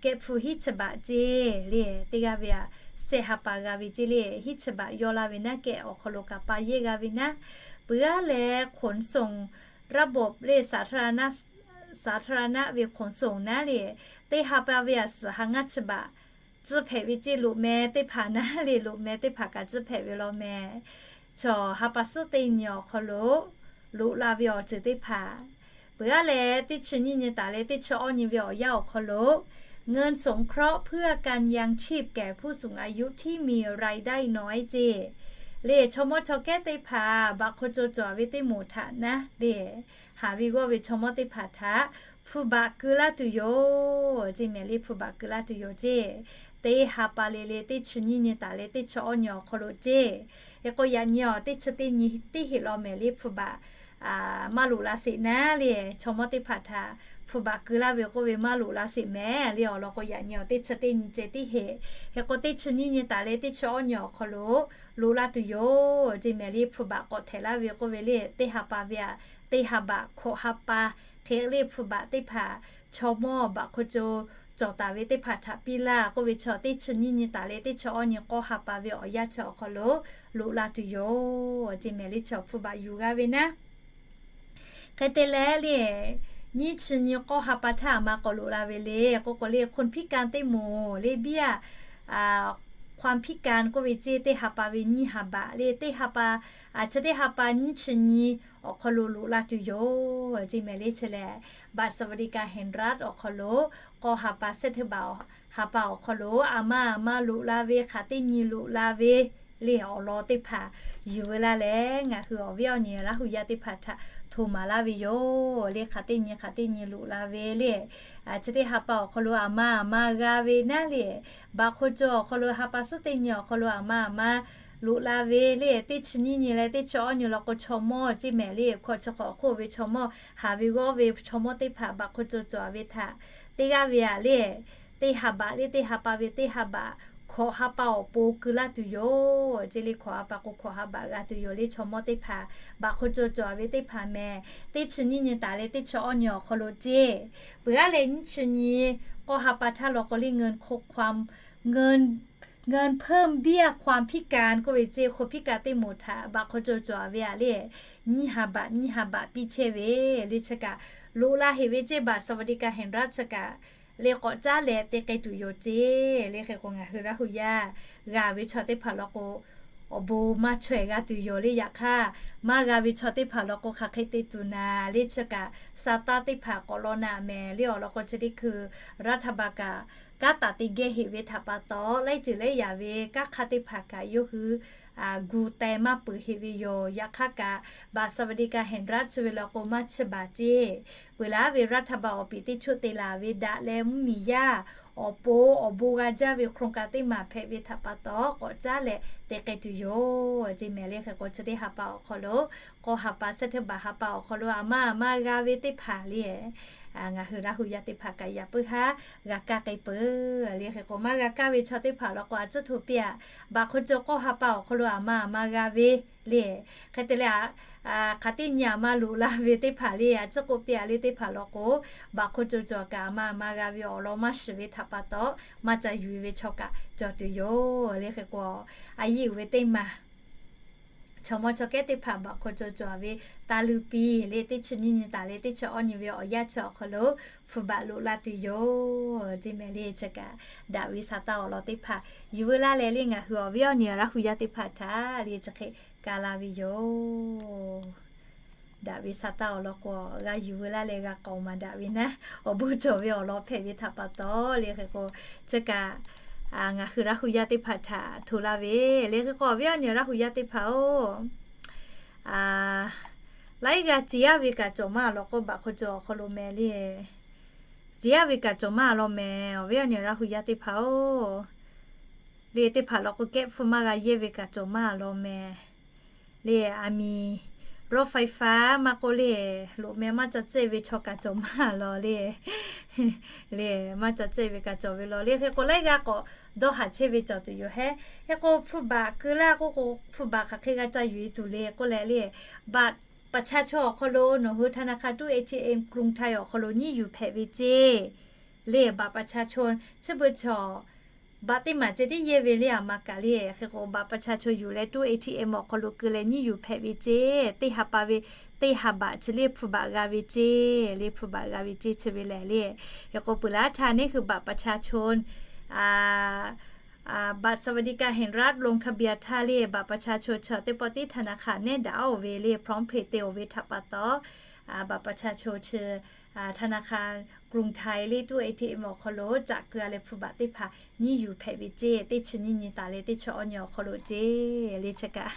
kehˆ hpu hiˉ chi baꞈ ceˇ le, teˇ g'aˇ ve aꞈ shehˆ ha pa g'a ve ceˇ le. Hiˉ chi baꞈ yaw la ve naˉ, kehˆ awˬ hk'aw lo kaꞈ pa yehˇ g'a ve naˉ. Peuˬ aˉ leh ขนส่งระบบ le, สาธารณะ สาธารณะ ve ขนส่ง naˉ le, teˇ ha pa ve aꞈ suhˍ ha ngaˇ chi baꞈ tcuhˇ hpehꞈ ve ceˇ. Loꞈ meh teˇ hpaˍ naˉ le, loꞈ meh teˇ hpaˍ kaꞈ tcuhˇ hpehꞈ ve law meh. Chaw ha pa suhˉ teˇ nyi awˬ hk'aw lo loꞈ la ve awˬ ceuˬ teˇ hpaˍ, peuˬ aˉ leh teˇ chi nyiˇ nyi taˍ leh teˇ chi awˇ nyi ve awˬ yanˇ awˬ hk'aw lo, เงินสงเคราะห์เพื่อการยังชีพแก่ผู้สูงอายุที่มีรายได้น้อย ceˇ le, chaw mawˇ chaw kehˉ teˇ hpaˍ บัตรคนจน cawˬ ve teˇ moˍ htaꞈ naˉ le, haˍ ve g'awˇ ve chaw mawˇ teˇ hpaˍ htaꞈ hpu baꞈ keu laˇ tuˬ yoˬ ceˇ mehˍ le. Hpu baꞈ keu laˇ tuˬ yoˬ ceˇ. Teˇ ha pa le le teˇ chi nyiˇ nyi taˍ leh teˇ chi awˇ nyi awˬ hk'aw lo ceˇ. Hk'e k'o, yaꞈ nyi awˬ teˇ chi teˇ nyi teˇ heˆ law mehˍ le, hpu baꞈ maˇ loꞈ la sheˍ naˉ le, chaw mawˇ teˇ hpaˍ htaꞈ hpu baꞈ keu laˇ ve k'oˆ ve maˇ loꞈ la sheˍ mehˍ le. Awˬ lawn k'o, yaꞈ nyi awˬ teˇ chi teˇ nyi ceh teˇ heˆ. Hk'e k'o, teˇ chi nyiˇ nyi taˍ leh teˇ chi awˇ nyi awˬ hk'aw lo loꞈ la tuˬ yoˬ ceˇ mehˍ le. Hpu baꞈ k'awꞈ htehꞈ laˇ ve k'oˆ ve le, teˇ ha pa ve aꞈ teˇ ha baꞈ hkawꞈ ha pa hk'e le, hpu baꞈ teˇ hpaˍ chaw mawˇ บัตรคนจน cawˬ taˍ ve teˇ hpaˍ htaꞈ piˇ laˇ k'oˆ ve chaw, teˇ chi nyiˇ nyi taˍ leh teˇ chi awˇ nyi k'awˇ ha pa ve awˬ yanˇ chi awˬ hk'aw lo loꞈ la tuˬ yoˬ ceˇ mehˍ le. Chaw hpu baꞈ yuˬ g'a ve naˉ. Hk'e te leh le, Nyiˇ chi nyi k'awˇ ha pa htaˇ aˬ ma k'awꞈ loꞈ la ve le k'oˆ k'o le, คนพิการ teˇ moˍ le biˇ a, ความพิการ k'oˆ ve ceˇ teˇ ha pa ve nyiˇ ha baꞈ le, teˇ ha pa, chi teˇ ha pa nyiˇ chi nyi awˬ hk'aw lo loꞈ la tuˬ yoˬ ceˇ mehˍ le. Chi lehˬ บัตรสวัสดิการแห่งรัฐ awˬ hk'aw lo k'awˇ ha pa เศรษฐกิจ ha pa awˬ hk'aw lo aˬ ma aˬ ma loꞈ la ve, hk'aˬ teˇ nyi loꞈ la ve le awˬ lawn teˇ hpaˍ yuˬ veu laˇ leh, ngaˬ hui awˬ viˉ awˬ nyi Laˇ hu yaˇ teˇ hpaˍ htaꞈ hto maˍ laˇ ve yoˬ le. Hk'aˬ teˇ nyi hk'aˬ teˇ nyi loꞈ la ve le, chi teˇ ha pa awˬ hk'aw lo aˬ ma aˬ ma g'a ve naˉ le, baꞈ hk'aw caw awˬ hk'aw lo ha pa suhˉ teˇ nyi awˬ hk'aw lo aˬ ma aˬ ma loꞈ la ve le, teˇ chi nyiˇ nyi leh teˇ chi awˇ nyi law k'o chaw mawˇ ceˇ mehˍ le, hkawꞈ chi hk'awꞈ hk'oˆ ve chaw mawˇ, haˍ ve g'awˇ ve chaw mawˇ teˇ hpaˍ baꞈ hk'aw caw cawˬ ve htaꞈ teˇ g'aˇ ve aꞈ le, teˇ ha baꞈ le, teˇ ha pa ve teˇ ha baꞈ hkawꞈ ha pa awˬ pon keu laˇ tuˬ yoˬ ceˇ le. Hkawꞈ ha pa k'o hkawꞈ ha baꞈ g'a tuˬ yoˬ le. Chaw mawˇ teˇ hpaˍ baꞈ hk'aw caw cawˬ ve teˇ hpaˍ mehˍ, teˇ chi nyiˇ nyi taˍ leh teˇ chi awˇ nyi awˬ hk'aw lo ceˇ. Peuˬ aˉ leh nyiˇ chi nyi k'awˇ ha pa htaˇ law k'o le เงินคงความ เงิน เงินเพิ่มเบี้ยความพิการ k'oˆ ve ceˇ คนพิการ teˇ moˍ htaꞈ baꞈ hk'aw caw cawˬ ve aꞈ le, nyiˇ ha baꞈ nyiˇ ha baꞈ piˇ chehˇ ve le. Chi kaꞈ loꞈ la heꞈ ve ceˇ บัตรสวัสดิการแห่งรัฐ chi kaꞈ le k'awꞈ caˉ leh te k'ai tuˬ yoˬ ceˇ le. Hk'e k'o ngaˬ hui Laˇ hu yaˇ g'a ve chaw teˇ hpaˍ law k'o awˬ bon maˇ chaweh g'a tuˬ yoˬ le. Yaꞈ hk'aˇ maˇ g'a ve chaw teˇ hpaˍ law k'o hk'aˬ hk'e te tuˬ naˍ le. Chi kaꞈ sa taˇ teˇ hpaˍ k'awꞈ law naˍ mehˍ le. Awˬ lawn k'o chi teˇ hkui รัฐบาล kaꞈ kanˉ taˍ te geh heꞈ ve htaꞈ pa taw, laiˉ ceuˬ laiˉ yaꞈ ve kanˉ hk'aˇ teˇ hpaˍ kaꞈ yawˇ hui gu teh maˇ peuˬ heꞈ ve yoˬ. Yaꞈ hk'aˇ kaꞈ บัตรสวัสดิการแห่งรัฐ chi ve law k'o maˇ chi baˬ ceˇ. Peuˬ laˇ ve รัฐบาล awˬ piˍ teˇ choˆ te laˬ ve daꞈ leh mvuhˇmiˬ yaˇ awˬ pon awˬ bon g'a jaˇ ve โครงการ teˇ maˬ hpehꞈ ve htaꞈ pa taw k'awꞈ caˉ leh te k'ai tuˬ yoˬ ceˇ mehˍ le. Hk'e k'o chi teˇ ha pa awˬ hk'aw lo k'awˇ ha pa เศรษฐกิจ ha pa awˬ hk'aw lo aˬ ma aˬ ma g'a ve teˇ hpaˍ le, ngaˬ hui Laˇ hu yaˇ teˇ hpaˍ kaꞈ yaꞈ puiˉ haˉ g'a kaˇ k'ai peuˬ le. Hk'e k'o maˇ g'a kaˇ ve chaw teˇ hpaˍ law k'o a tcuhˉ hto piˇ aꞈ, baꞈ hk'aw caw k'awˇ ha pa awˬ hk'aw lo aˬ ma aˬ ma g'a ve le. Hk'e te leh, hk'aˬ teˇ nyi aˬ ma loꞈ la ve teˇ hpaˍ le, a tcuhˉ k'oˆ piˇ aꞈ le teˇ hpaˍ law k'o, baꞈ hk'aw caw caw kaꞈ aˬ ma aˬ ma g'a ve awˬ lawn maˇ shiˍ ve htaꞈ pa taw, maˇ ca yuˬ ve chaw kaꞈ cawˬ tuˬ yoˬ le. Hk'e k'o a yiˇ uiˍ ve teˇ maˬ chaw mawˇ chaw kehˉ teˇ hpaˍ baꞈ hk'aw caw caw ve taˇ luˇ piˇ le, teˇ chi nyiˇ nyi taˍ leh teˇ chi awˇ nyi ve awˬ yanˇ chi awˬ hk'aw lo hpu baꞈ loꞈ la tuˬ yoˬ ceˇ mehˍ le. Chi kaꞈ daꞈ ve sa taˇ awˬ lawn teˇ hpaˍ yuˬ veu laˇ leh le, ngaˬ hui awˬ viˉ awˬ nyi Laˇ hu yaˇ teˇ hpaˍ htaꞈ le chi hk'e kaˇ laˇ ve yoˬ. Daꞈ ve sa taˇ awˬ lawn k'o g'a yuˬ veu laˇ leh g'a k'awꞈ maˍ daꞈ ve naˉ, awˬ bon cawˬ ve awˬ lawn hpehꞈ ve htaꞈ pa taw le. Hk'e k'o chi kaꞈ ngaˬ hui Laˇ hu yaˇ teˇ hpaˍ htaꞈ hto laˇ ve le. Hk'e k'o awˬ viˉ awˬ nyi Laˇ hu yaˇ teˇ hpaˍ-oˬ, laiˉ g'aˇ ciˍ yaˇ ve kaꞈ cawˬ maˇ law k'o, baꞈ hk'aw caw awˬ hk'aw lo mehˍ le, ciˍ yaˇ ve kaꞈ cawˬ maˇ law mehˍ. Awˬ viˉ awˬ nyi Laˇ hu yaˇ teˇ hpaˍ-oˬ, le teˇ hpaˍ law k'o kehˉ hpfuhˇ maˇ g'a yehˇ ve kaꞈ cawˬ maˇ law mehˍ. Le aˬ miˍ รถไฟฟ้า maˇ k'oˆ le, loꞈ meh maˇ ca tcuhˇ ve chaw kaꞈ cawˬ maˇ law le. Le maˇ ca tcuhˇ ve kaꞈ cawˬ ve law le. Hk'e k'o laiˉ g'aˇ k'awꞈ dawˇ haˍ chehˇ ve cawˬ tuˬ yoˬ hehˉ. Hk'e k'o hpu baꞈ keu laˇ k'oˆ k'o, hpu baꞈ hk'aˬ hk'e g'a ca yuˬ e tuˬ le k'oˆ leh le, บัตรประชาชน awˬ hk'aw lo nawˬ hui ธนาคาร ตู้ เอทีเอ็ม กรุงไทย awˬ hk'aw lo nyiˇ yuˬ hpehꞈ ve ceˇ. Le บัตรประชาชน chi beuꞈ chaw baꞈ teˇ maˬ ceh tiˉ yehˇ ve le aˬ ma kaꞈ le. Hk'e k'o baꞈ ประชาชน yuˬ leh ตู้ เอทีเอ็ม awˬ hk'aw lo keu leh nyiˇ yuˬ hpehꞈ ve ceˇ. Teˇ ha pa ve teˇ ha baꞈ chi le hpu baꞈ g'a ve ceˇ. Le hpu baꞈ g'a ve ceˇ chi ve lehˬ le. Hk'e k'o peuˬ laˇ htaˇ neˇ hui บัตรประชาชน บัตรสวัสดิการแห่งรัฐ ลงทะเบียน htaˇ le บัตรประชาชน chi teˇ pawˆ tiˉ ธนาคาร nehˉ daꞈ-oˬ ve le พร้อมเพย์ te-oˬ ve htaꞈ pa taw, บัตรประชาชน chi ธนาคารกรุงไทย le ตู้ เอทีเอ็ม awˬ hk'aw lo caꞈ keu-a leh hpu baꞈ teˇ hpaˍ nyiˇ yuˬ hpehꞈ ve ceˇ. Teˇ chi nyiˇ nyi taˍ leh teˇ chi awˇ nyi awˬ hk'aw lo ceˇ. Le chi kaꞈ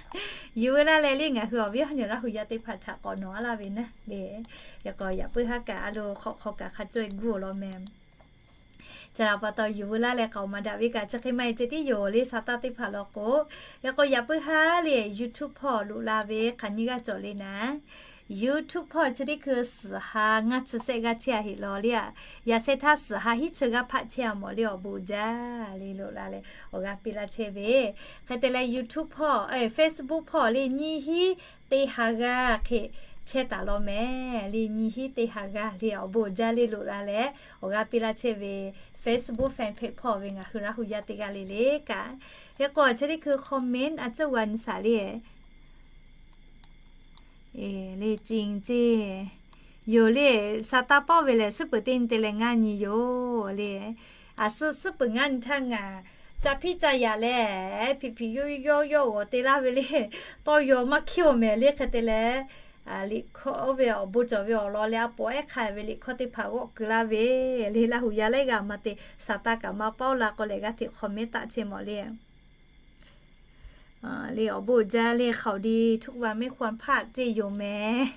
yuˬ veu laˇ leh le ngaˬ hui awˬ viˉ awˬ nyi Laˇ hu yaˇ teˇ hpaˍ htaꞈ k'awꞈ nawˬ a laˇ ve naˉ le. Hk'e k'o yaꞈ puiˉ haˉ kaꞈ a lo hk'awꞈ hk'aw kaꞈ hk'a caweh guˇ awˬ lawn mehˍ. Chi htaꞈ pa taw yuˬ veu laˇ leh k'aoˍ maˍ daꞈ ve kaꞈ chi hk'e maˇ heˆ ceh tiˉ yoˬ le. Sa taˇ teˇ hpaˍ law k'o, hk'e k'o yaꞈ puiˉ haˉ le YouTube hpawˇ loꞈ la ve hk'aˬ nyiˇ g'aˇ cawˬ le naˉ, YouTube hpawˇ chi teˇ hkui suhˍ ha ngaˇ chi sehˆ g'aˇ chehˇ-a heˆ law le. Yaꞈ sheh htaˇ suhˍ ha hiˉ chi g'aˇ hpaˆ chehˇ-a mawˬ le awˬ bon jaˇ le loꞈ la leh awˬ g'aˇ piˇ laˇ chehˇ ve. Hk'e te leh YouTube hpawˇ, Facebook hpawˇ le nyiˇ hiˉ teˇ ha g'aˇ hk'e chehˇ taˍ law mehˍ le. Nyiˇ hiˉ teˇ ha g'aˇ le awˬ bon jaˇ le loꞈ la leh awˬ g'aˇ piˇ laˇ chehˇ ve. Facebook fan page hpawˇ ve ngaˬ hui Laˇ hu yaˇ teˇ g'aˇ le le kaꞈ, hk'e k'o chi teˇ hkui comment a cuˇ g'a nyi saˍ le. Le cing ceˇ Yoˬ le, Saˍtanˍ pawˆ ve lehˬ, suhˉ peuˬ teˇ nyi te leh ngaˇ nyi yoˬ le. Aˬ suh suhˉ peuˬ ngaˇ nyi htaˇ ngaˬ ca hpiˇ ca yaꞈ leh, hpiꞈ hpiꞈ yawˇ yawˇ yawˇ g'awˬ te laˇ ve le. Tawˇ yaw maˇ hkiˇ-oˬ mehˍ le. Hk'e te leh, liꞈ hkawˇ oˇ ve awˬ bon cawˬ ve awˬ lawn leh a poˍ ehˉ hk'a ve liꞈ hkawˇ teˇ hpaˍ g'awˆ keu laˇ ve le. Laˇ huˍ yaˇ laiˉ g'aˇ maˇ te, Saˍtanˍ kaꞈ maˇ pawˆ la k'o leh g'aˇ hteꞈ hk'awꞈ mehˉ taˆ chehˇ mawˬ le. Le awˬ bon uiˍ jaˇ le, ข่าวดีทุกวันไม่ควรพลาด ceˇ yoˬ mehˍ.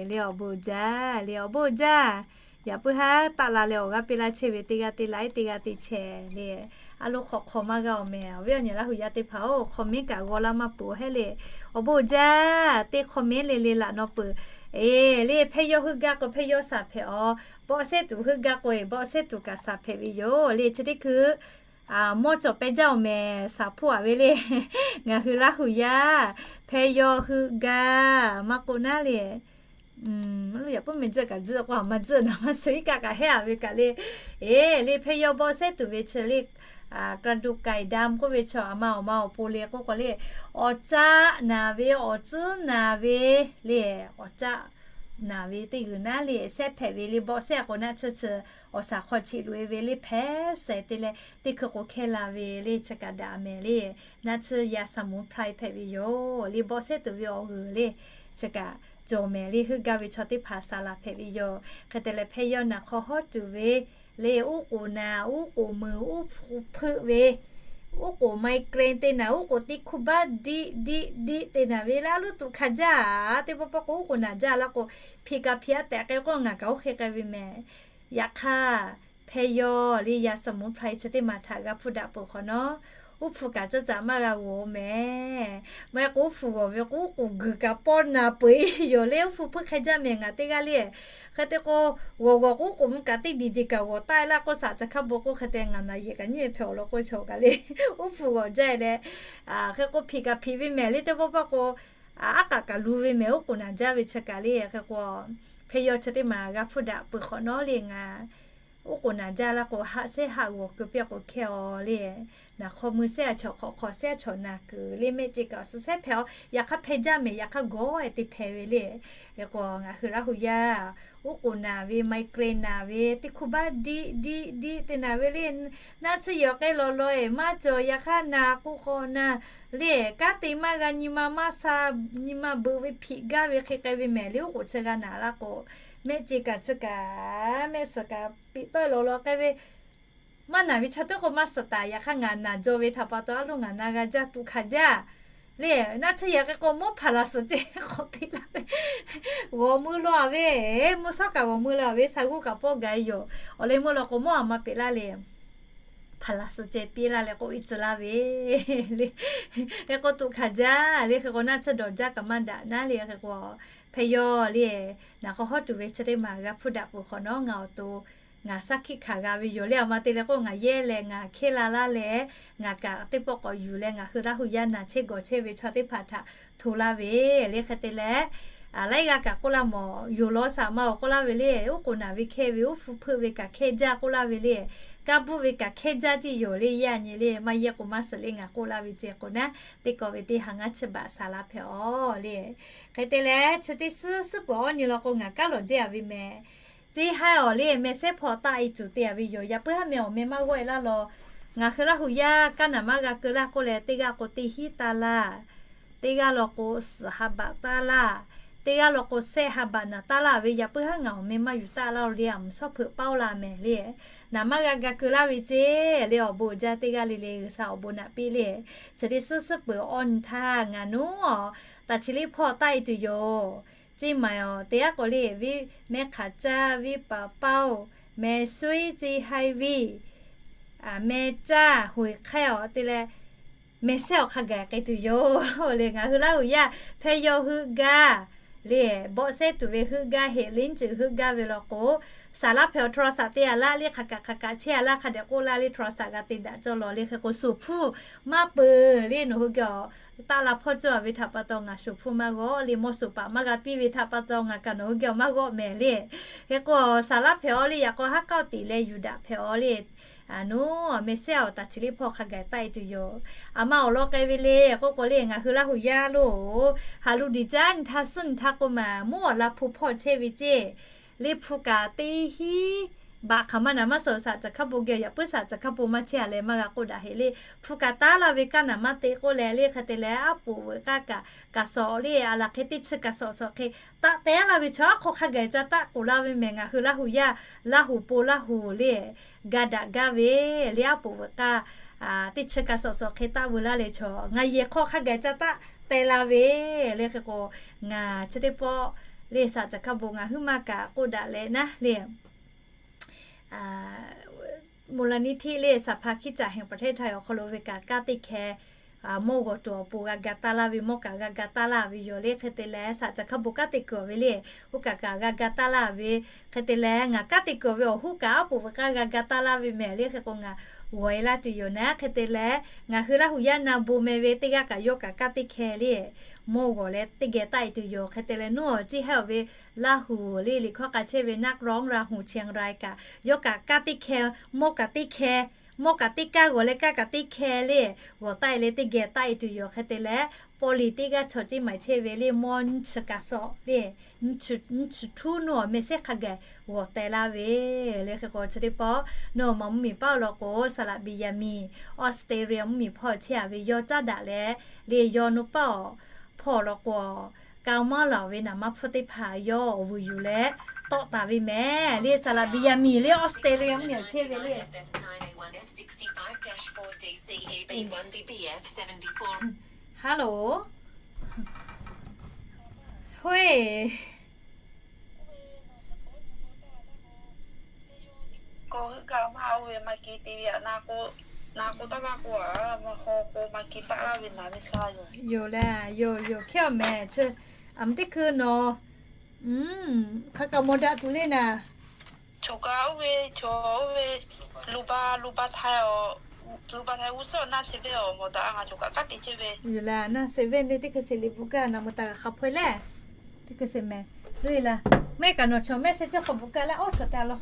Le awˬ bon uiˍ jaˇ le, awˬ bon uiˍ jaˇ. Yaꞈ puiˉ haˉ taˆ la leh awˬ g'aˇ piˇ laˇ chehˇ ve teˇ g'aˇ te laiˉ teˇ g'aˇ te chehˇ le. A lo hk'awꞈ hk'awꞈ maˇ g'a-oˬ mehˍ. Awˬ viˉ awˬ nyi Laˇ huˍ yaˇ teˇ hpaˍ-oˬ, คอมเมนต์ kaꞈ g'aw laˇ maˇ peuˬ-oˬ hehˉ le. Awˬ bon uiˍ jaˇ, teˇ คอมเมนต์ le le laꞈ naw peuˬ. Eˬ le, แพทย์ยอด heuˆ gaˇ k'o แพทย์ยอด saˍ hpehꞈ-aw, บอส sehˉ tuˬ heuˆ gaˇ k'o eˬ บอส sehˉ tuˬ kaꞈ saˍ hpehꞈ ve yoˬ le. Chi teˇ hkui mawˇ cawˬ pehˇ jaˇ-oˬ mehˍ, saˍ hpoˆ-aˬ ve le. Ngaˬ hui Laˇ huˍ yaˇ แพทย์ยอด heuˆ gaˇ maˇ k'o naˉ le. Maˇ lo yaꞈ puiˉ meh tzuhˆ kaꞈ tzuhˆ k'o, a ma tzuhˆ naˍ maˇ suh iˉ kaˆ kaꞈ hehˉ-aˬ ve kaꞈ le. Eˬ le, แพทย์ยอด บอส sehˉ tuˬ ve chi le, กระดูกไก่ดำ k'oˆ ve chaw a ma awˬ ma awˬ pon le k'oˆ k'o le, awˬ caˆ naˬ ve, awˬ tcuhˉ naˬ ve le, awˬ caˆ naˬ ve teˇ g'uiˬ naˉ le, sehˉ hpehꞈ ve le, บอส sehˉ-a k'o naˆ tsuhˇ chi awˬ shaˍ hk'aw cheꞈ loꞈ-e ve le, hpehꞈ shehˍ te leh teˇ hkui k'o hkehˇ la ve le, chi kaꞈ daꞈ mehˍ le. Naˆ tsuhˇ ยาสมุนไพร hpehꞈ ve yoˬ le, บอส sehˉ tuˬ ve awˬ g'uiˬ le, chi kaꞈ cawˬ mehˍ le. Heuˆ gaˇ ve chaw teˇ hpaˍ saˍ laˬ hpehꞈ ve yoˬ. Hk'e te leh แพทย์ยอด naˬ hk'aw hawˉ tuˬ ve le, uˉ k'oˍ naˬ, uˉ k'oˍ meuˬ, uˉ hpu hpeuˆ ve, uˉ k'oˍ ไมเกรน te naˬ, uˉ k'oˍ teˇ hkuˇ baˆ diˆ diˆ diˆ te naˬ ve le, a loˉ tuꞈ hkanˍ jaˇ. Teˇ pawˆ pawˆ k'o uˉ k'oˍ naˬ jaˇ laˇ k'o, hpiꞈ kaꞈ hpiꞈ-a tehꞈ k'ai k'o ngaˬ kaꞈ oˇ hk'e k'ai ve mehˍ. Yaꞈ hk'aˇ แพทย์ยอด le ยาสมุนไพร chi teˇ maˬ htaꞈ g'a hpuˇ daꞈ peuˬ hk'awꞈ nawˉ, uˉ hpu kaꞈ caˇ caꞈ maˇ g'a g'awˬ-oˬ mehˍ. Maˇ heˆ k'o uˉ hpu g'awˬ ve k'o, uˉ k'oˍ guiˬ kaꞈ pawˆ naˬ peuˬ-e yoˬ le. Uˉ hpu hpeuˆ hk'e jaˇ mehˍ ngaˬ teˇ g'aˇ le. Hk'e te k'o, g'awˬ g'awˬ k'o uˉ k'oˍ mvuh kaꞈ teˇ diˬ diˬ kaꞈ g'awˬ taˆ-e laˇ k'oˆ, shaˍ ca hk'a bon k'oˆ hk'e te ngaˬ naˬ yehˬ kaꞈ nyi hpehꞈ awˬ lawn k'oˆ ve chaw kaꞈ le, uˉ hpu g'awˬ jaˇ-e leh, hk'e k'o hpiꞈ kaꞈ hpiꞈ ve mehˍ le. Teˇ pawˆ pawˆ k'o, aˉ k'aꞈ kaꞈ lu ve mehˍ, uˉ k'oˍ naˬ jaˇ ve chi kaꞈ le. Hk'e k'o, แพทย์ยอด chi teˇ maˬ g'a hpuˇ daꞈ peuˬ hk'awꞈ nawˉ le ngaˬ uˉ k'oˍ naˬ jaˇ laˇ k'o, haˆ sehˉ haˆ g'awˬ keu piˇ k'o hkehˇ-aw le. Naˬ hk'aw mui sehˉ-a chawꞈ hk'awꞈ hk'aw sehˉ-a chawꞈ naˬ kuiˬ le, mehˆ ceˇ kaꞈ awˬ suh sehˉ hpehꞈ-aw. Yaꞈ hk'aˇ hpehˇ jaˇ mehˍ, yaꞈ hk'aˇ gawˬ-e te hpehꞈ ve le. Hk'e k'o ngaˬ hui Laˇ huˍ yaˇ uˉ k'oˍ naˬ ve, ไมเกรน naˬ ve, teˇ hkuˇ baˆ diˆ diˆ diˆ te naˬ ve le. Naˆ tsuhˇ yehˬ awˬ k'ai lawˬ lawˬ-e maˇ cawˬ, yaꞈ hk'aˇ naˬ k'o k'awꞈ naˬ le. Kanˉ te maˇ g'a, nyi ma maˇ sha, nyi ma beuꞈ ve hpiꞈ gaˇ ve hk'e k'ai ve mehˍ le. Uˉ k'oˍ chi g'a naˬ laˇ k'o, mehˆ ceˇ kaꞈ chi kaꞈ, mehˆ suhˍ kaꞈ piꞈ tawˆ-e lawˬ lawˬ k'ai ve, maˇ naˬ ve chaw teˇ k'o maˇ suhˍ taˍ. Yaꞈ hk'aˇ ngaˬ naˬ jaw ve htaꞈ pa taw a loˉ ngaˬ na g'a jaˇ, tuꞈ hkanˍ jaˇ le. Naˆ tsuhˇ yehˬ k'ai k'o mawˇ hpaˍ laˬ suhˍ ceh k'awꞈ piˇ laˇ ve, g'awˬ mui law-a ve, mvuhˇ shawˉ kaꞈ g'awˬ mui law-a ve, sha g'uˇ kaꞈ pawˆ gaˬ-e yoˬ. Awˬ leh meuˇ law k'o mawˇ a ma peꞈ laˇ le. Hpaˍ laˬ suhˍ ceh piˇ laˇ leh k'oˆ ve tcuh laˇ ve le. Hk'e k'o tuꞈ hkanˍ jaˇ le. Hk'e k'o naˆ tsuhˇ dawˬ jaˇ kaꞈ maˇ daꞈ naˉ le. Hk'e k'o แพทย์ยอด le, naˬ hk'aw hawˉ tuˬ ve chi teˇ maˬ g'a hpuˇ daꞈ peuˬ hk'awꞈ nawˉ ngaˬ awˬ to ngaˬ shaˉ hkiˆ hkanˍ g'a ve yoˬ le. A ma te leh k'o ngaˬ yehˇ leh ngaˬ hkehˇ la laˇ leh, ngaˬ kaꞈ teˇ pawˆ k'awꞈ yuˬ leh ngaˬ hui Laˇ huˍ yaˇ naˬ chehˇ gawˬ chehˇ ve chaw teˇ hpaˍ htaꞈ hto laˇ ve le. Hk'e te leh, laiˉ g'aˇ kaꞈ k'oˆ laˇ mawˬ, yoˬ law shaˍ ma-oˬ k'oˆ laˇ ve le. Uˉ k'oˍ naˬ ve hkehˇ ve, uˉ hpu hpeuˆ ve kaꞈ hkehˇ jaˇ k'oˆ laˇ ve le. Kanˇ buˆ ve kaꞈ hkehˇ jaˇ tiˉ yoˬ le. Yaˇ nyi le, maˇ yehˇ k'o maˇ suhˍ le, ngaˬ k'oˆ laˇ ve ceh k'o naˉ, teˇ kaw ve teˇ ha ngaˇ chi baꞈ saˍ laˬ hpehꞈ-aw le. Hk'e te leh chi teˇ suhˉ suhˉ peuˬ awˬ nyi law k'o ngaˬ kaˉ lawˬ jehˇ-a ve mehˍ. Ceˇ haiˉ awˬ le mehˍ sehˉ hpawˇ taˆ-e tuˬ te-a ve yoˬ. Yaꞈ puiˉ haˉ meh awˬ meh maˇ g'awˆ-e laˇ law. Ngaˬ hui Laˇ huˍ yaˇ kaˇ naˬ maˇ g'a keu laˇ k'oˆ leh, teˇ g'aˇ k'o teˇ hinˉ taˇ laˇ, teˇ g'aˇ law k'o suhˍ ha baꞈ taˇ laˇ, teˇ g'aˇ law k'o sehˆ ha baꞈ naˬ taˇ laˇ ve. Yaꞈ puiˉ haˉ ngaˬ awˬ meh maˇ yuˬ taˆ laˇ le, a mvuhˇ shawˉ hpeuꞈ paˇ-oˆ la mehˍ le. Naˬ maˇ g'a ga keu laˇ ve ceˇ le, awˬ bon uiˍ jaˇ teˇ g'aˇ le le G'uiˬsha awˬ bon naꞈ piˇ le. Chi teˇ suhˉ suhˉ peuˬ awˬ nyi htaˇ ngaˬ nuˉ-aˬ, taˍ chi liˇ hpawˇ taˆ-e tuˬ yoˬ. Ceˇ maˬ-oˬ, teˇ g'aˇ k'o le, viˉ mehˆ hk'aˬ caˇ, viˉ paˍ paˇ-oˬ, mehˍ suiˉ ceˇ haiˉ viˇ, mehˍ caˇ hoꞈ-eˬ hk'ehˇ-aˬ te leh, mehˍ sehˉ awˬ hk'a gaˬ k'ai tuˬ yoˬ le. Ngaˬ hui Laˇ huˍ yaˇ แพทย์ยอด heuˆ gaˇ le, บอส sehˉ tuˬ ve heuˆ gaˇ, เห็ดหลินจือ heuˆ gaˇ ve law k'o, saˍ laˇ hpehꞈ-aˬ, โทรศัพท์ te-a laˇ le, hk'aˬ kaꞈ hk'aˬ kaꞈ chehˇ-a laˇ, hk'a dehꞈ k'oˆ laˇ le, โทรศัพท์ g'a te daꞈ cawˇ law le. Hk'e k'o shuˍ hpuˇ maˇ peuˬ le, nawˬ hui geh-aˬ taˆ la hpawˇ cawˇ-a ve htaꞈ pa taw ngaˬ shuˍ hpuˇ maˇ g'awˆ le, mawˇ shuˍ paˍ maˇ g'a piˇ ve htaꞈ pa taw ngaˬ kaꞈ nawˬ hui geh-aˬ maˇ g'awˆ mehˍ le. Hk'e k'o saˍ laˇ hpehꞈ-aˬ le, yaꞈ k'aw haˉ k'aoˆ tiˍ leh yuˬ daꞈ hpehꞈ-aˬ le. Aˬ, nawˬ mehˆ sehˉ awˬ taˍ chi liˇ hpawˇ hk'a gaˬ taˆ e tuˬ yoˬ. Aˬ ma awˬ lawn k'ai ve le k'oˆ k'o le, ngaˬ hui Laˇ huˍ yaˇ lo haꞈ lu diˬ caˉ nyi htaˇ suhˉ nyi htaˇ k'oˆ ma, mvuhˇ awˬ la hpu hpawˇ chehˇ ve ceˇ. Le hpu kaꞈ teˇ hinˉ baꞈ hk'aˬ ma naˍ maˇ suhˍ, saꞈ caˬ hkaˇ bon geh yaꞈ puiˉ saꞈ caˬ hkaˇ bon maˇ chehˇ a leh maˇ g'a k'oˆ daꞈ heˆ le. Hpu kaꞈ taˉ laˇ ve kaˇ naˍ maˇ te k'oˆ leh le, hk'e te leh aˉ poꞈ veuꞈ k'aˇ kaꞈ kaꞈ sawꞈ le, aˬ laˬ hk'e teˇ chi kaꞈ sawꞈ sawꞈ hk'e taˆ teh laˇ ve chaw aˉ hk'aw hk'a gaˬ ca taˆ k'oˍ laˇ ve mehˍ. Ngaˬ hui Laˇ huˍ yaˇ, Laˇ huˍ po Laˇ huˍ le, ga daꞈ gaˇ ve le, aˉ poꞈ veuꞈ k'aˇ teˇ chi kaꞈ sawꞈ sawꞈ hk'e taˆ veu laˇ leh chaw ngaˬ yehˬ hk'aw hk'a gaˬ ca taˆ teh la ve le. Hk'e k'o, ngaˬ chi teˇ pawˆ le saꞈ caˬ hkaˇ bon ngaˬ huiˉ maˇ kaꞈ k'oˆ daꞈ leh naˉ le มูลนิธิ le สภาคริสตจักรแห่งประเทศไทย awˬ hk'aw lo ve kaꞈ kanˉ teˇ hkeh mawˇ g'awˬ tuˬ awˬ pon g'a ga taˇ laˇ ve, mawˇ kaꞈ g'a ga taˇ laˇ ve yoˬ le. Hk'e te leh saꞈ caˬ hkaˇ bon kanˉ te kuiˬ ve le, oˇ kaꞈ kaꞈ g'a ga taˇ laˇ ve. Hk'e te leh ngaˬ kanˉ te kuiˬ ve awˬ hoˉ kaꞈ aˉ poꞈ veuꞈ k'aˇ g'a ga taˇ laˇ ve mehˍ le. Hk'e k'o ngaˬ g'awˬ e laˇ tuˬ yoˬ naˉ. Hk'e te leh ngaˬ hui Laˇ huˍ yaˇ na bon meh ve teˇ g'aˇ kaꞈ yawˇ kaꞈ kanˉ teˇ hkeh le mawˇ g'awˬ leh teˇ geh taˆ e tuˬ yoˬ. Hk'e te leh nawˬ awˬ ciˇ hehˉ awˬ ve Laˇ huˍ le liꞈ hkawˇ k'a chehˇ ve นักร้องราหูเชียงราย kaꞈ yawˇ kaꞈ kanˉ teˇ hkeh, mawˇ kaꞈ teˇ hkeh, mawˇ kaꞈ teˇ kanˉ g'awˬ leh kanˉ kaꞈ teˇ hkeh le g'awˬ taˆ e leh teˇ geh taˆ e tuˬ yoˬ. Hk'e te leh paw liˍ teˇ g'aˇ chaw ceˇ maˬ chehˇ ve le mawˇ nyiˇ chi kaꞈ sawꞈ le, nyiˇ chi htuˉ nawˬ mehˆ sehˉ hk'a gaˬ g'awˬ teh laˇ ve le. Hk'e k'o chi teˇ pawˆ nawˬ maˍ mvuhˇ miˬ paˉ awˬ lawn k'o, Saˍ laꞈ Beˍyaˍmiˍ Australia mvuhˇ miˬ hpawˇ chehˇ a ve yawˇ caˉ daꞈ leh le, yawˇ nawˬ paˉ awˬ hpawˇ awˬ lawn k'o, kaˇ maˇ laˬ ve naˍ maˇ hpfuhˇ teˇ hpaˍ yawˇ awˬ vuiˬ yuˬ leh tawˆ taˍ ve mehˍ le. Saˍ laꞈ Beˍyaˍmiˍ le Australia mvuhˇ miˬ awˬ chehˇ ve le. Hello. Hoˆ e. K'o hui kaꞈ maˇ oˇ ve maˇ ki te ve aꞈ na k'o, na k'o taˇ laˇ k'o a, maˇ haw k'o maˇ ki taˆ laˇ ve naˍ ve sha yoˬ. Yoˬ le, yoˬ yoˬ hkehˇ awˬ mehˍ chi, aˬ mvuhˇ teˇ hkui nawˬ, hk'aˬ kaꞈ mawˬ daꞈ tuˬ le naˍ. Choˬ kaꞈ oˇ ve, choˬ oˇ ve, luˬ ba, luˬ ba htaiˍ awˬ, luˬ ba htaiˍ g'uˇ suhˉ awˬ naˇ se ve awˬ mawˬ daꞈ a, ngaˬ choˬ kaꞈ kanˉ te chehˇ ve yoˬ le. Naˇ se ve le teˇ hkui se liꞈ bvuhꞈ kaˇ naˍ meuꞈ taˍ hk'a hpaweh le. Teˇ hkui se mehˍ le la. Mehˆ kaꞈ nawˬ chaw mehˆ se ceuˬ hk'aw bvuhꞈ kaˇ laˇ, awˉ chaw te a law.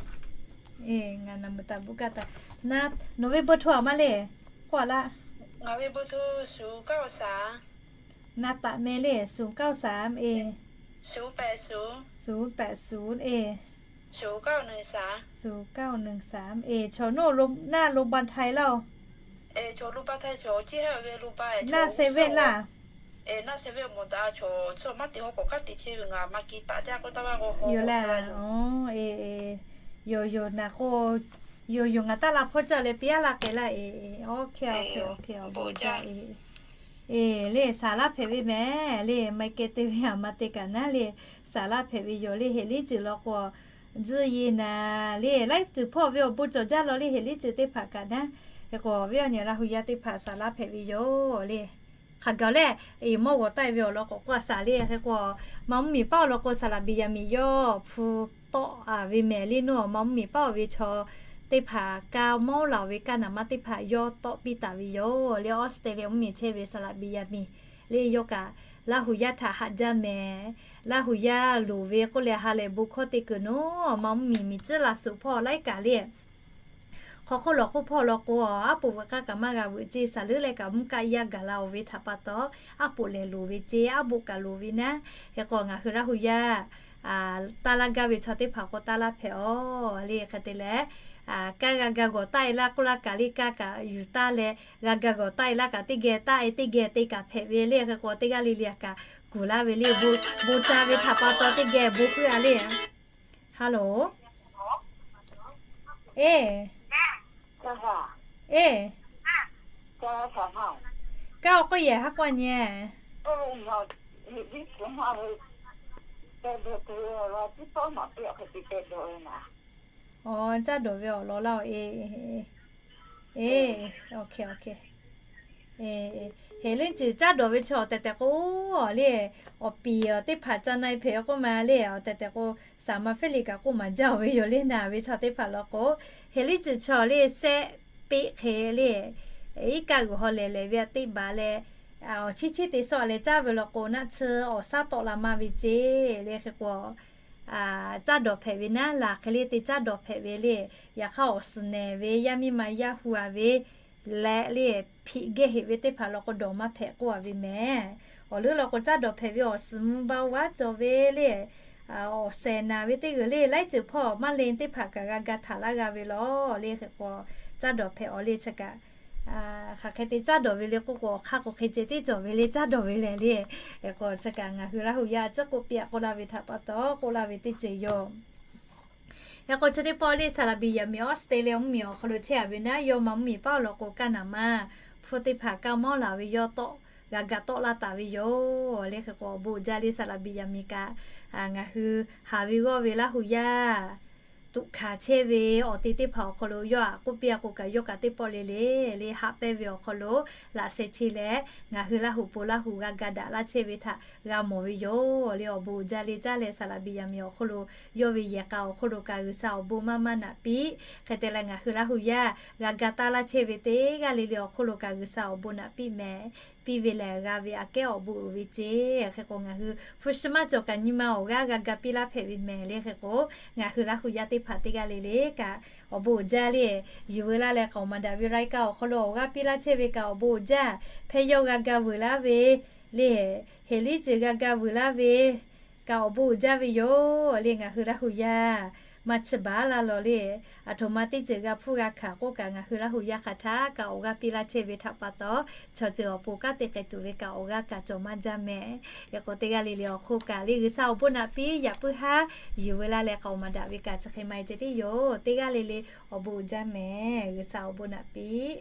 Eˬ, ngaˬ naˍ meuꞈ taˍ bvuhꞈ kaˇ taˍ. Nawˬ ve เบอร์โทร a maˇ le k'oˆ a laˇ. Ngaˬ ve เบอร์โทร ศูนย์เก้าสาม Naˍ taˍ meh le ศูนย์เก้าสาม e ศูนย์แปดศูนย์ ศูนย์แปดศูนย์ e ศูนย์เก้าหนึ่งสาม ศูนย์เก้าหนึ่งสาม e. Chaw nawˬ naˇ โรงพยาบาลไทย laˇ oˬ. Naˇ se ve laˇ. Yoˬ le. Yoˬ yoˬ naˍ k'o, yoˬ yoˬ ngaˬ taˇ la hpawˇ caˇ leh piˇ a laˇ k'ai laˇ e. Awˬ hk'e awˬ hk'e awˬ hk'e awˬ bon jaˇ e. Eˬ le, saˍ laˇ hpehꞈ ve mehˍ le, maˇ kehˬ te ve a ma te kaꞈ naˉ le, saˍ laˇ hpehꞈ ve yoˬ le. Heˍ liˇ ceuˬ law k'o, tzuhˇ ye naˍ le, laiˉ ceuˬ hpawˇ ve awˬ bon cawˬ jaˇ law le. Heˍ liˇ ceuˬ teˇ hpaˍ kaꞈ naˉ, hk'e k'o viˉ awˬ nyi Laˇ huˍ yaˇ teˇ hpaˍ saˍ laˇ hpehꞈ ve yoˬ le. Hk'aˬ gaˬ lehˬ, eˬ mawˇ g'awˬ taˆ e ve awˬ lawn k'awꞈ k'oˆ a saˍ le. Hk'e k'o, maˍ mvuhˇ miˬ paˉ awˬ lawn k'o, saˍ laꞈ Beˍyaˍmiˍ yawˇ hpu tawˆ a ve mehˍ le. Nawˬ maˍ mvuhˇ miˬ paˉ awˬ ve chaw teˇ hpaˍ kaˇ mawˇ laˬ ve kaˇ naˍ maˇ teˇ hpaˍ yawˇ tawˆ piˇ taˍ ve yoˬ le. Australia mvuhˇ miˬ chehˇ ve saˍ laꞈ Beˍyaˍmiˍ le, yawˇ kaꞈ Laˇ huˍ yaˇ htaꞈ haꞈ jaˇ mehˍ. Laˇ huˍ yaˇ loˍ ve k'oˆ leh ha lehˬ bon hkawˇ te kuiˬ nawˬ maˍ mvuhˇ miˬ miˬ tcuhˉ laˬ suhˍ hpawˇ laiˉ kaꞈ le. Hk'aw hk'oˆ lawˬ hk'oˆ hpawˇ law k'o, aˉ poꞈ veuꞈ k'aˇ kaꞈ maˇ g'a veuꞈ ceˇ, saˍ leuˉ leh kaꞈ mvuhˇ kaˆ yaˇ gaˬ la oˬ ve htaꞈ pa taw, aˉ poꞈ lehˬ loˍ ve ceˇ, aˉ poꞈ kaꞈ loˍ ve naˉ. Hk'e k'o ngaˬ hui Laˇ huˍ yaˇ taˇ laˇ gaˇ ve chaw teˇ hpaˍ k'o taˇ laˇ hpehꞈ aˬ le. Hk'e te leh, kaˇ g'a ga g'awˬ taˆ e laˇ k'oˆ laˇ kaꞈ le, kaˇ kaꞈ yuˬ taˇ leh g'a ga g'awˬ taˆ e laˇ kaꞈ teˇ geh taˆ e teˇ geh te kaꞈ hpehꞈ ve le. Hk'e k'o teˇ g'aˇ le le kaꞈ kuˬ laˇ ve le, bon ca ve htaꞈ pa taw teˇ geh bon puiˉ a le. Hello. Eˬ. Eˬ. Kaˇ k'oˆ yehˬ haˉ k'oˆ nyi. Awˬ, caˇ dawˬ ve awˬ lawn laˇ oˬ e. Eˬ, awˬ hk'e awˬ hk'e. Heˍ liˇ ceuˬ caˇ dawˬ ve chaw awˬ tehˬ tehˬ k'o, le, awˬ piˍ awˬ teˇ hpaˍ ca na e hpehꞈ ve k'oˆ ma le, awˬ tehˬ tehˬ k'o, saˍ ma hpehˇ le kaꞈ k'oˆ maˍ jaˇ oˬ ve yoˬ le. Naˍ ve chaw teˇ hpaˍ law k'o, heˍ liˇ ceuˬ chaw le sehˆ peˆ hk'e le, iˉ kaˆ g'uiˬ haw lehˬ lehˬ ve a teˇ baˬ leh, awˬ chiˇ chiˇ te sawˆ leh caˇ ve law k'o, naˆ tsuhˇ awˬ shaˉ tawˆ la maˇ ve ceˇ le. Hk'e k'o, caˇ dawˬ hpehꞈ ve naˉ laˬ hk'e le te caˇ dawˬ hpehꞈ ve le. Yaꞈ hk'aˇ awˬ suhˍ nehˬ ve yaˇ miˇ ma yaˇ hu a ve leh le, hpiꞈ geh heꞈ ve teˇ hpaˍ law k'o dawˬ maˇ hpehꞈ k'oˆ a ve mehˍ. Awˬ leuˉ law k'o caˇ dawˬ hpehꞈ ve awˬ suhˍ mvuh ba vaˉ cawˬ ve le, awˬ shehˍ naˍ ve teˇ g'uiˬ le laiˉ ceuˬ hpawˇ maˇ le teˇ hpaˍ kaꞈ g'a ga htaꞈ laˇ g'a ve law le. Hk'e k'o caˇ dawˬ hpehꞈ awˬ le chi kaꞈ hk'aˬ hk'e te caˇ dawˬ ve le k'oˆ k'o, awˬ hk'aˇ k'o hk'e ceh tiˉ cawˬ ve le caˇ dawˬ ve lehˬ le. Hk'e k'o chi kaꞈ ngaˬ hui Laˇ hu yaˇ ciˉ k'oˆ piˇ a k'oˆ laˇ ve htaꞈ pa taw k'oˆ laˇ ve teˇ ceuˬ yoˬ. Hk'e k'o chi teˇ pawˆ le Saˍ laˍ biˍ yaꞈ miˍ Australia mvuhˇmiˬ awˬ hk'aw lo chehˇ a ve naˉ, yawˇ ma mvuhˇmiˬ paˉ awˬ lawn k'o kaˇ naˍ maˇ hpu teˇ hpaˍ kaˇ mawˇ laˬ ve yawˇ tawˆ g'a ga tawˆ laˇ taˍ ve yoˬ le. Hk'e k'o awˬ bon uiˍ jaˇ le Saˍ laˍ biˍ yaꞈ miˍ kaꞈ ngaˬ hui haˍ ve g'awˇ ve Laˇ hu yaˇ tuꞈ hkanˍ chehˇ ve awˬ te teˇ hpaˍ awˬ hk'aw lo yawˇ htaꞈ k'oˆ piˇ a k'o kaꞈ yawˇ kaꞈ teˇ pawˆ le le le haꞈ pehnˇ ve awˬ hk'aw lo laꞈ sheh chehˇ leh ngaˬ hui Laˇ hu po Laˇ hu g'a ga daꞈ laˇ chehˇ ve htaꞈ g'a mawˬ ve yoˬ le. Awˬ bon uiˍ jaˇ le caˇ leh Saˍ laˍ biˍ yaꞈ miˍ awˬ hk'oˆ lo yawˇ ve yehˬ k'a awˬ hk'oˆ lo kaꞈ G'uiˬsha awˬ bon maˇ maˇ naꞈ piˇ. Hk'e te leh ngaˬ hui Laˇ hu yaˇ g'a ga taˇ laˇ chehˇ ve teˇ g'aˇ le le awˬ hk'oˆ lo kaꞈ G'uiˬsha awˬ bon naꞈ piˇ mehˍ. Piˇ ve lehˬ g'a ve aꞈ kehˉ awˬ bon uiˍ ve ceˇ. Hk'e k'o ngaˬ hui hpu shi maˇ cawˬ kaꞈ nyi ma awˬ g'aˇ g'a ga piˇ laˇ hpehꞈ ve mehˍ le. Hk'e k'o ngaˬ hui Laˇ hu yaˇ teˇ hpaˍ teˇ g'aˇ le le kaꞈ awˬ bon uiˍ jaˇ le. Yuˬ veu laˇ leh k'aoˍ maˍ daꞈ ve รายการ awˬ hk'aw lo awˬ g'aˇ piˇ laˇ chehˇ ve kaꞈ awˬ bon uiˍ jaˇ. Hpehˇ yawˇ g'a ga vuiˬ laˇ ve le, heˍ liˇ ceuˬ g'a ga vuiˬ laˇ ve kaꞈ awˬ bon uiˍ jaˇ ve yoˬ le. Ngaˬ hui Laˇ hu yaˇ maˇ chiˇ baˬ laˇ law le. Aˬ htoꞈ ma teˇ ceuˬ g'a hpfuhˇ g'a hkanˍ k'oˆ kaꞈ ngaˬ hui Laˇ hu yaˇ hk'aˬ htaˇ kaꞈ awˬ g'aˇ piˇ laˇ chehˇ ve htaꞈ pa taw chaw ceuˬ awˬ pon kanˉ te k'ai tuˬ ve kaꞈ awˬ g'aˇ kaꞈ cawˬ maˇ jaˇ mehˍ. Hk'e k'o teˇ g'aˇ le le awˬ hk'oˆ kaꞈ le G'uiˬsha awˬ bon naꞈ piˇ yaꞈ puiˉ haˉ yuˬ veu laˇ leh k'aoˍ maˍ daꞈ ve kaꞈ chi hk'e maˇ heˆ ceh tiˉ yoˬ. Teˇ g'aˇ le le awˬ bon uiˍ jaˇ mehˍ. G'uiˬsha awˬ bon naꞈ piˇ